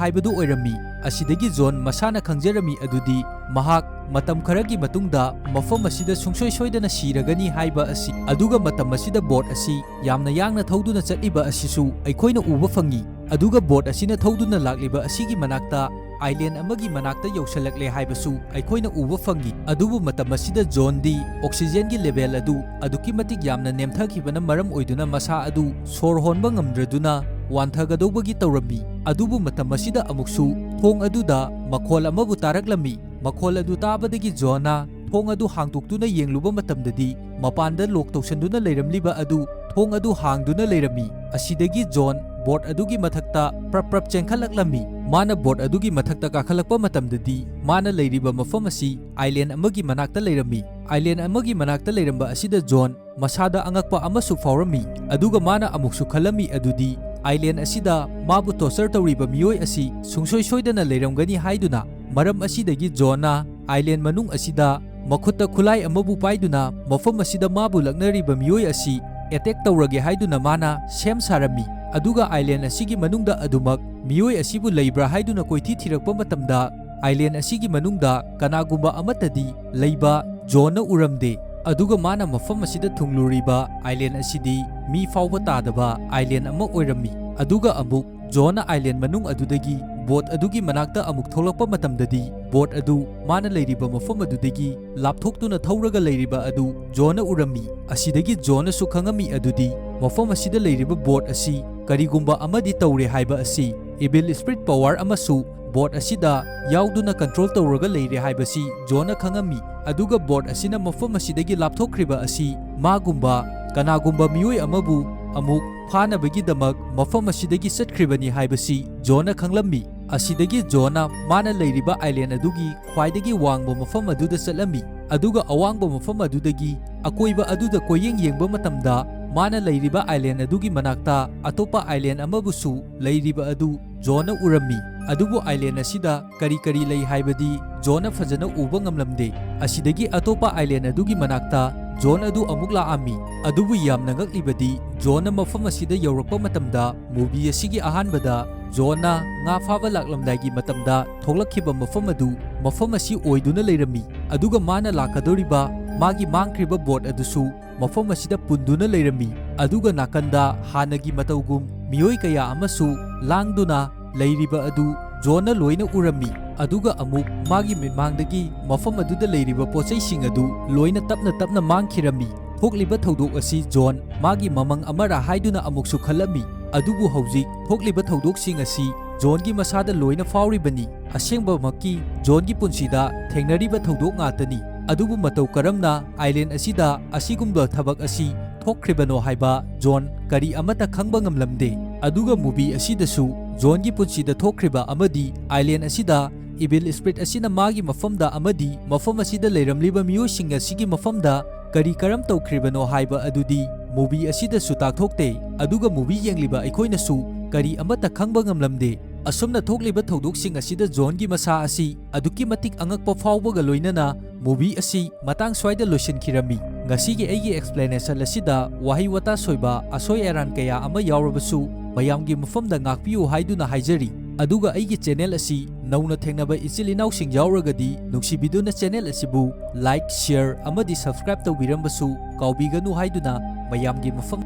ꯍꯥꯏꯕꯗꯨ ꯑꯣꯏꯔꯝꯃꯤ꯫ ꯑꯁꯤꯗꯒꯤ ꯖꯣꯟ ꯃꯁꯥꯅ ꯈꯪꯖꯔꯝꯃꯤ ꯑꯗꯨꯗꯤ ꯃꯍꯥꯛ ꯃꯇꯝ ꯈꯔꯒꯤ ꯃꯇꯨꯡꯗ ꯃꯐꯝ ꯑꯁꯤꯗ ꯁꯨꯡꯁꯣꯏ ꯁꯣꯏꯗꯅ ꯁꯤꯔꯒꯅꯤ ꯍꯥꯏꯕ ꯑꯁꯤ꯫ ꯑꯗꯨꯒ ꯃꯇꯝ ꯑꯁꯤꯗ ꯕꯣꯠ ꯑꯁꯤ ꯌꯥꯝꯅ ꯌꯥꯡꯅ ꯊꯧꯗꯨꯅ ꯆꯠꯂꯤꯕ ꯑꯁꯤꯁꯨ ꯑꯩꯈꯣꯏꯅ ꯎꯕ ꯐꯪꯉꯤ꯫ ꯑꯗꯨꯒ ꯕꯣꯠ ꯑꯁꯤꯅ ꯊꯧꯗꯨꯅ ꯂꯥꯛꯂꯤꯕ ꯑꯁꯤꯒꯤ ꯃꯅꯥꯛꯇ ꯑꯥꯏꯂꯦꯟ ꯑꯃꯒꯤ ꯃꯅꯥꯛꯇ ꯌꯧꯁꯜꯂꯛꯂꯦ ꯍꯥꯏꯕꯁꯨ ꯑꯩꯈꯣꯏꯅ ꯎꯕ ꯐꯪꯉꯤ꯫ ꯑꯗꯨꯕꯨ ꯃꯇꯝ ꯑꯁꯤꯗ ꯖꯣꯟꯗꯤ ꯑꯣꯛꯁꯤꯖꯦꯟꯒꯤ ꯂꯦꯚꯦꯜ ꯑꯗꯨ ꯑꯗꯨꯛꯀꯤ ꯃꯇꯤꯛ ꯌꯥꯝꯅ ꯅꯦꯝꯊꯈꯤꯕꯅ ꯃꯔꯝ ꯑꯣꯏꯗꯨꯅ ꯃꯁꯥ ꯑꯗꯨ ꯁꯣꯔ ꯍꯣꯟꯕ ꯉꯝꯗ꯭ꯔꯗꯨꯅ ꯋꯥꯟꯊꯒꯗꯧꯕꯒꯤ ꯇꯧꯔꯝꯃꯤ꯫ ꯑꯗꯨꯕꯨ ꯃꯇꯝ ꯑꯁꯤꯗ ꯑꯃꯨꯛꯁꯨ ꯊꯣꯡ ꯑꯗꯨꯗ ꯃꯈꯣꯜ ꯑꯃꯕꯨ ꯇꯥꯔꯛꯂꯝꯃꯤ꯫ ꯃꯈꯣꯜ ꯑꯗꯨ ꯇꯥꯕꯗꯒꯤ ꯖꯣꯟꯅ ꯊꯣꯡ ꯑꯗꯨ ꯍꯥꯡꯗꯣꯛꯇꯨꯅ ꯌꯦꯡꯂꯨꯕ ꯃꯇꯝꯗꯗꯤ ꯃꯄꯥꯟꯗ ꯂꯣꯛ ꯇꯧꯁꯟꯗꯨꯅ ꯂꯩꯔꯝꯂꯤꯕ ꯑꯗꯨ ꯊꯣꯡ ꯑꯗꯨ ꯍꯥꯡꯗꯨꯅ ꯂꯩꯔꯝꯃꯤ꯫ ꯑꯁꯤꯗꯒꯤ ꯖꯣꯟ ꯕꯣꯠ ꯑꯗꯨꯒꯤ ꯃꯊꯛꯇ ꯄ꯭ꯔꯞ ꯄ꯭ꯔꯞ ꯆꯦꯟꯈꯠꯂꯛꯂꯝꯃꯤ꯫ ꯃꯥꯅ ꯕꯣꯠ ꯑꯗꯨꯒꯤ ꯃꯊꯛꯇ ꯀꯥꯈꯠꯂꯛꯄ ꯃꯇꯝꯗꯗꯤ ꯃꯥꯅ ꯂꯩꯔꯤꯕ ꯃꯐꯝ ꯑꯁꯤ ꯑꯥꯏꯂꯦꯟ ꯑꯃꯒꯤ ꯃꯅꯥꯛꯇ ꯂꯩꯔꯝꯃꯤ꯫ ꯑꯥꯏꯂꯦꯟ ꯑꯃꯒꯤ ꯃꯅꯥꯛꯇ ꯂꯩꯔꯝꯕ ꯑꯁꯤꯗ ꯖꯣꯟ ꯃꯁꯥꯗ ꯑꯉꯛꯄ ꯑꯃꯁꯨ ꯐꯥꯎꯔꯝꯃꯤ꯫ ꯑꯗꯨꯒ ꯃꯥꯅ ꯑꯃꯨꯛꯁꯨ ꯈꯜꯂꯝꯃꯤ ꯑꯗꯨꯗꯤ ꯑꯥꯏꯂꯦꯟ ꯑꯁꯤꯗ ꯃꯥꯕꯨ ꯇꯣꯔꯆꯔ ꯇꯧꯔꯤꯕ ꯃꯤꯑꯣꯏ ꯑꯁꯤ ꯁꯨꯡꯁꯣꯏ ꯁꯣꯏꯗꯅ ꯂꯩꯔꯝꯒꯅꯤ ꯍꯥꯏꯗꯨꯅ꯫ ꯃꯔꯝ ꯑꯁꯤꯗꯒꯤ ꯖꯣꯟꯅ ꯑꯥꯏꯂꯦꯟ ꯃꯅꯨꯡ ꯑꯁꯤꯗ ꯃꯈꯨꯠꯇ ꯈꯨꯠꯂꯥꯏ ꯑꯃꯕꯨ ꯄꯥꯏꯗꯨꯅ ꯃꯐꯝ ꯑꯁꯤꯗ ꯃꯥꯕꯨ ꯂꯛꯅꯔꯤꯕ ꯃꯤꯑꯣꯏ ꯑꯁꯤ ꯑꯦꯇꯦꯛ ꯇꯧꯔꯒꯦ ꯍꯥꯏꯗꯨꯅ ꯃꯥꯅ ꯁꯦꯝ ꯁꯥꯔꯝꯃꯤ꯫ ꯑꯗꯨꯒ ꯑꯥꯏꯂꯦꯟ ꯑꯁꯤꯒꯤ ꯃꯅꯨꯡꯗ ꯑꯗꯨꯃꯛ ꯃꯤꯑꯣꯏ ꯑꯁꯤꯕꯨ ꯂꯩꯕ꯭ꯔꯥ ꯍꯥꯏꯗꯨꯅ ꯀꯣꯏꯊꯤ ꯊꯤꯔꯛꯄ ꯃꯇꯝꯗ ꯑꯥꯏꯂꯦꯟ ꯑꯁꯤꯒꯤ ꯃꯅꯨꯡꯗ ꯀꯅꯥꯒꯨꯝꯕ ꯑꯃꯠꯇꯗꯤ ꯂꯩꯕ ꯖꯣꯟꯅ ꯎꯔꯝꯗꯦ꯫ ꯑꯗꯨꯒ ꯃꯥꯅ ꯃꯐꯝ ꯑꯁꯤꯗ ꯊꯨꯡꯂꯨꯔꯤꯕ ꯑꯥꯏꯂꯦꯟ ꯑꯁꯤꯗꯤ ꯃꯤ ꯐꯥꯎꯕ ꯇꯥꯗꯕ ꯑꯥꯏꯂꯦꯟ ꯑꯃ ꯑꯣꯏꯔꯝꯃꯤ꯫ ꯑꯗꯨꯒ ꯑꯃꯨꯛ ꯖꯣꯟꯅ ꯑꯥꯏꯂꯦꯟ ꯃꯅꯨꯡ ꯑꯗꯨꯗꯒꯤ ꯕꯣꯠ ꯑꯗꯨꯒꯤ ꯃꯅꯥꯛꯇ ꯑꯃꯨꯛ ꯊꯣꯛꯂꯛꯄ ꯃꯇꯝꯗꯗꯤ ꯕꯣꯠ ꯑꯗꯨ ꯃꯥꯅ ꯂꯩꯔꯤꯕ ꯃꯐꯝ ꯑꯗꯨꯗꯒꯤ ꯂꯥꯞꯊꯣꯛꯇꯨꯅ ꯊꯧꯔꯒ ꯂꯩꯔꯤꯕ ꯑꯗꯨ ꯖꯣꯟꯅ ꯎꯔꯝꯃꯤ꯫ ꯑꯁꯤꯗꯒꯤ ꯖꯣꯟꯅꯁꯨ ꯈꯪꯉꯝꯃꯤ ꯑꯗꯨꯗꯤ ꯃꯐꯝ ꯑꯁꯤꯗ ꯂꯩꯔꯤꯕ ꯕꯣꯠ ꯑꯁꯤ ꯀꯔꯤꯒꯨꯝꯕ ꯑꯃꯗꯤ ꯇꯧꯔꯦ ꯍꯥꯏꯕ ꯑꯁꯤ꯫ ꯏꯚꯤꯜ ꯁ꯭ꯄꯤꯔꯤꯠ ꯄꯋꯥꯔ ꯑꯃꯁꯨ ꯕꯣꯠ ꯑꯁꯤꯗ ꯌꯥꯎꯗꯨꯅ ꯀꯟꯇ꯭ꯔꯣꯜ ꯇꯧꯔꯒ ꯂꯩꯔꯦ ꯍꯥꯏꯕꯁꯤ ꯖꯣꯟꯅ ꯈꯪꯉꯝꯃꯤ꯫ ꯑꯗꯨꯒ ꯕꯣꯠ ꯑꯁꯤꯅ ꯃꯐꯝ ꯑꯁꯤꯗꯒꯤ ꯂꯥꯞꯊꯣꯛꯈ꯭ꯔꯤꯕ ꯑꯁꯤ ꯃꯥꯒꯨꯝꯕ ꯀꯅꯥꯒꯨꯝꯕ ꯃꯤꯑꯣꯏ ꯑꯃꯕꯨ ꯑꯃꯨꯛ ꯐꯥꯅꯕꯒꯤꯗꯃꯛ ꯃꯐꯝ ꯑꯁꯤꯗꯒꯤ ꯆꯠꯈ꯭ꯔꯤꯕꯅꯤ ꯍꯥꯏꯕꯁꯤ ꯖꯣꯟꯅ ꯈꯪꯂꯝꯃꯤ꯫ ꯑꯁꯤꯗꯒꯤ ꯖꯣꯟꯅ ꯃꯥꯅ ꯂꯩꯔꯤꯕ ꯑꯥꯏꯂꯦꯟ ꯑꯗꯨꯒꯤ ꯈ꯭ꯋꯥꯏꯗꯒꯤ ꯋꯥꯡꯕ ꯃꯐꯝ ꯑꯗꯨꯗ ꯆꯠꯂꯝꯃꯤ꯫ ꯑꯗꯨꯒ ꯑꯋꯥꯡꯕ ꯃꯐꯝ ꯑꯗꯨꯗꯒꯤ ꯑꯀꯣꯏꯕ ꯑꯗꯨꯗ ꯀꯣꯏꯌꯦꯡ ꯌꯦꯡꯕ ꯃꯇꯝꯗ ꯃꯥꯅ ꯂꯩꯔꯤꯕ ꯑꯥꯏꯂꯦꯟ ꯑꯗꯨꯒꯤ ꯃꯅꯥꯛꯇ ꯑꯇꯣꯞꯄ ꯑꯥꯏꯂꯦꯟ ꯑꯃꯕꯨꯁꯨ ꯂꯩꯔꯤꯕ ꯑꯗꯨ ꯖꯣꯟꯅ ꯎꯔꯝꯃꯤ꯫ ꯑꯗꯨꯕꯨ ꯑꯥꯏꯂꯦꯟ ꯑꯁꯤꯗ ꯀꯔꯤ ꯀꯔꯤ ꯂꯩ ꯍꯥꯏꯕꯗꯤ ꯖꯣꯟꯅ ꯐꯖꯅ ꯎꯕ ꯉꯝꯂꯝꯗꯦ꯫ ꯑꯁꯤꯗꯒꯤ ꯑꯇꯣꯞꯄ ꯑꯥꯏꯂꯦꯟ ꯑꯗꯨꯒꯤ ꯃꯅꯥꯛꯇ ꯖꯣꯟ ꯑꯗꯨ ꯑꯃꯨꯛ ꯂꯥꯛꯑꯝꯃꯤ꯫ ꯑꯗꯨꯕꯨ ꯌꯥꯝꯅ ꯉꯛꯂꯤꯕꯗꯤ ꯖꯣꯟꯅ ꯃꯐꯝ ꯑꯁꯤꯗ ꯌꯧꯔꯛꯄ ꯃꯇꯝꯗ ꯃꯨꯚꯤ ꯑꯁꯤꯒꯤ ꯑꯍꯥꯟꯕꯗ ꯖꯣꯟꯅ ꯉꯥ ꯐꯥꯕ ꯂꯥꯛꯂꯝꯗꯥꯏꯒꯤ ꯃꯇꯝꯗ ꯊꯣꯛꯂꯛꯈꯤꯕ ꯃꯐꯝ ꯑꯗꯨ ꯃꯐꯝ ꯑꯁꯤ ꯑꯣꯏꯗꯨꯅ ꯂꯩꯔꯝꯃꯤ, ꯑꯗꯨꯒ ꯃꯥꯅ ꯂꯥꯛꯀꯗꯧꯔꯤꯕ ꯃꯥꯒꯤ ꯃꯥꯡꯈ꯭ꯔꯤꯕ ꯕꯣꯠ ꯑꯗꯨꯁꯨ ꯃꯐꯝ ꯑꯁꯤꯗ ꯄꯨꯟꯗꯨꯅ ꯂꯩꯔꯝꯃꯤ꯫ ꯑꯗꯨꯒ ꯅꯥꯀꯟꯗ ꯍꯥꯟꯅꯒꯤ ꯃꯇꯧꯒꯨꯝ ꯃꯤꯑꯣꯏ ꯀꯌꯥ ꯑꯃꯁꯨ ꯂꯥꯡꯗꯨꯅ ꯂꯩꯔꯤꯕ ꯑꯗꯨ ꯖꯣꯟꯅ ꯂꯣꯏꯅ ꯎꯔꯝꯃꯤ꯫ ꯑꯗꯨꯒ ꯑꯃꯨꯛ ꯃꯥꯒꯤ ꯃꯤꯠꯃꯥꯡꯗꯒꯤ ꯃꯐꯝ ꯑꯗꯨꯗ ꯂꯩꯔꯤꯕ ꯄꯣꯠꯆꯩꯁꯤꯡ ꯑꯗꯨ ꯂꯣꯏꯅ ꯇꯞꯅ ꯇꯞꯅ ꯃꯥꯡꯈꯤꯔꯝꯃꯤ꯫ ꯊꯣꯛꯂꯤꯕ ꯊꯧꯗꯣꯛ ꯑꯁꯤ ꯖꯣꯟ ꯃꯥꯒꯤ ꯃꯃꯪ ꯑꯃꯔꯥ ꯍꯥꯏꯗꯨꯅ ꯑꯃꯨꯛꯁꯨ ꯈꯜꯂꯝꯃꯤ꯫ ꯑꯗꯨꯕꯨ ꯍꯧꯖꯤꯛ ꯊꯣꯛꯂꯤꯕ ꯊꯧꯗꯣꯛꯁꯤꯡ ꯑꯁꯤ ꯖꯣꯟꯒꯤ ꯃꯁꯥꯗ ꯂꯣꯏꯅ ꯐꯥꯎꯔꯤꯕꯅꯤ꯫ ꯑꯁꯦꯡꯕꯃꯛꯀꯤ ꯖꯣꯟꯒꯤ ꯄꯨꯟꯁꯤꯗ ꯊꯦꯡꯅꯔꯤꯕ ꯊꯧꯗꯣꯛ ꯉꯥꯛꯇꯅꯤ꯫ ꯑꯗꯨꯕꯨ ꯃꯇꯧ ꯀꯔꯝꯅ ꯑꯥꯏꯂꯦꯟ ꯑꯁꯤꯗ ꯑꯁꯤꯒꯨꯝꯕ ꯊꯕꯛ ꯑꯁꯤ ꯊꯣꯛꯈ꯭ꯔꯤꯕꯅꯣ ꯍꯥꯏꯕ ꯖꯣꯟ ꯀꯔꯤ ꯑꯃꯠꯇ ꯈꯪꯕ ꯉꯝꯂꯝꯗꯦ꯫ ꯑꯗꯨꯒ ꯃꯨꯚꯤ ꯑꯁꯤꯗꯁꯨ ꯖꯣꯟꯒꯤ ꯄꯨꯟꯁꯤꯗ ꯊꯣꯛꯈ꯭ꯔꯤꯕ ꯑꯃꯗꯤ ꯑꯥꯏꯂꯦꯟ ꯑꯁꯤꯗ ꯏꯚꯤꯜ ꯁ꯭ꯄꯤꯔꯤꯠ ꯑꯁꯤꯅ ꯃꯥꯒꯤ ꯃꯐꯝꯗ ꯑꯃꯗꯤ ꯃꯐꯝ ꯑꯁꯤꯗ ꯂꯩꯔꯝꯂꯤꯕ ꯃꯤꯑꯣꯏꯁꯤꯡ ꯑꯁꯤꯒꯤ ꯃꯐꯝꯗ ꯀꯔꯤ ꯀꯔꯝ ꯇꯧꯈ꯭ꯔꯤꯕꯅꯣ ꯍꯥꯏꯕ ꯑꯗꯨꯗꯤ ꯃꯨꯚꯤ ꯑꯁꯤꯗꯁꯨ ꯇꯥꯛꯊꯣꯛꯇꯦ꯫ ꯑꯗꯨꯒ ꯃꯨꯚꯤ ꯌꯦꯡꯂꯤꯕ ꯑꯩꯈꯣꯏꯅꯁꯨ ꯀꯔꯤ ꯑꯃꯠꯇ ꯈꯪꯕ ꯉꯝꯂꯝꯗꯦ꯫ ꯑꯁꯨꯝꯅ ꯊꯣꯛꯂꯤꯕ ꯊꯧꯗꯣꯛꯁꯤꯡ ꯑꯁꯤꯗ ꯖꯣꯟꯒꯤ ꯃꯁꯥ ꯑꯁꯤ ꯑꯗꯨꯛꯀꯤ ꯃꯇꯤꯛ ꯑꯉꯛꯄ ꯐꯥꯎꯕꯒ ꯂꯣꯏꯅꯅ ꯃꯨꯚꯤ ꯑꯁꯤ ꯃꯇꯥꯡ ꯁ꯭ꯋꯥꯏꯗ ꯂꯣꯏꯁꯤꯟꯈꯤꯔꯝꯃꯤ꯫ ꯉꯁꯤꯒꯤ ꯑꯩꯒꯤ ꯑꯦꯛꯁꯄ꯭ꯂꯦꯅꯦꯁꯟ ꯑꯁꯤꯗ ꯋꯥꯍꯩ ꯋꯥꯇꯥ ꯁꯣꯏꯕ, ꯑꯁꯣꯏ ꯑꯔꯥꯟ ꯀꯌꯥ ꯑꯃ ꯌꯥꯎꯔꯕꯁꯨ ꯃꯌꯥꯝꯒꯤ ꯃꯐꯝꯗ ꯉꯥꯛꯄꯤꯌꯨ ꯍꯥꯏꯗꯨꯅ ꯍꯥꯏꯖꯔꯤ꯫ ꯑꯗꯨꯒ ꯑꯩꯒꯤ ꯆꯦꯅꯦꯜ ꯑꯁꯤ ꯅꯧꯅ ꯊꯦꯡꯅꯕ ꯏꯆꯤꯜ ꯏꯅꯥꯎꯁꯤꯡ ꯌꯥꯎꯔꯒꯗꯤ ꯅꯨꯡꯁꯤꯕꯤꯗꯨꯅ ꯆꯦꯅꯦꯜ ꯑꯁꯤꯕꯨ ꯂꯥꯏꯛ, ꯁꯤꯌꯔ ꯑꯃꯗꯤ ꯁꯕꯁꯀ꯭ꯔꯥꯏꯕ ꯇꯧꯕꯤꯔꯝꯕꯁꯨ ꯀꯥꯎꯕꯤꯒꯅꯨ ꯍꯥꯏꯗꯨꯅ ꯃꯌꯥꯝꯒꯤ ꯃꯐꯝ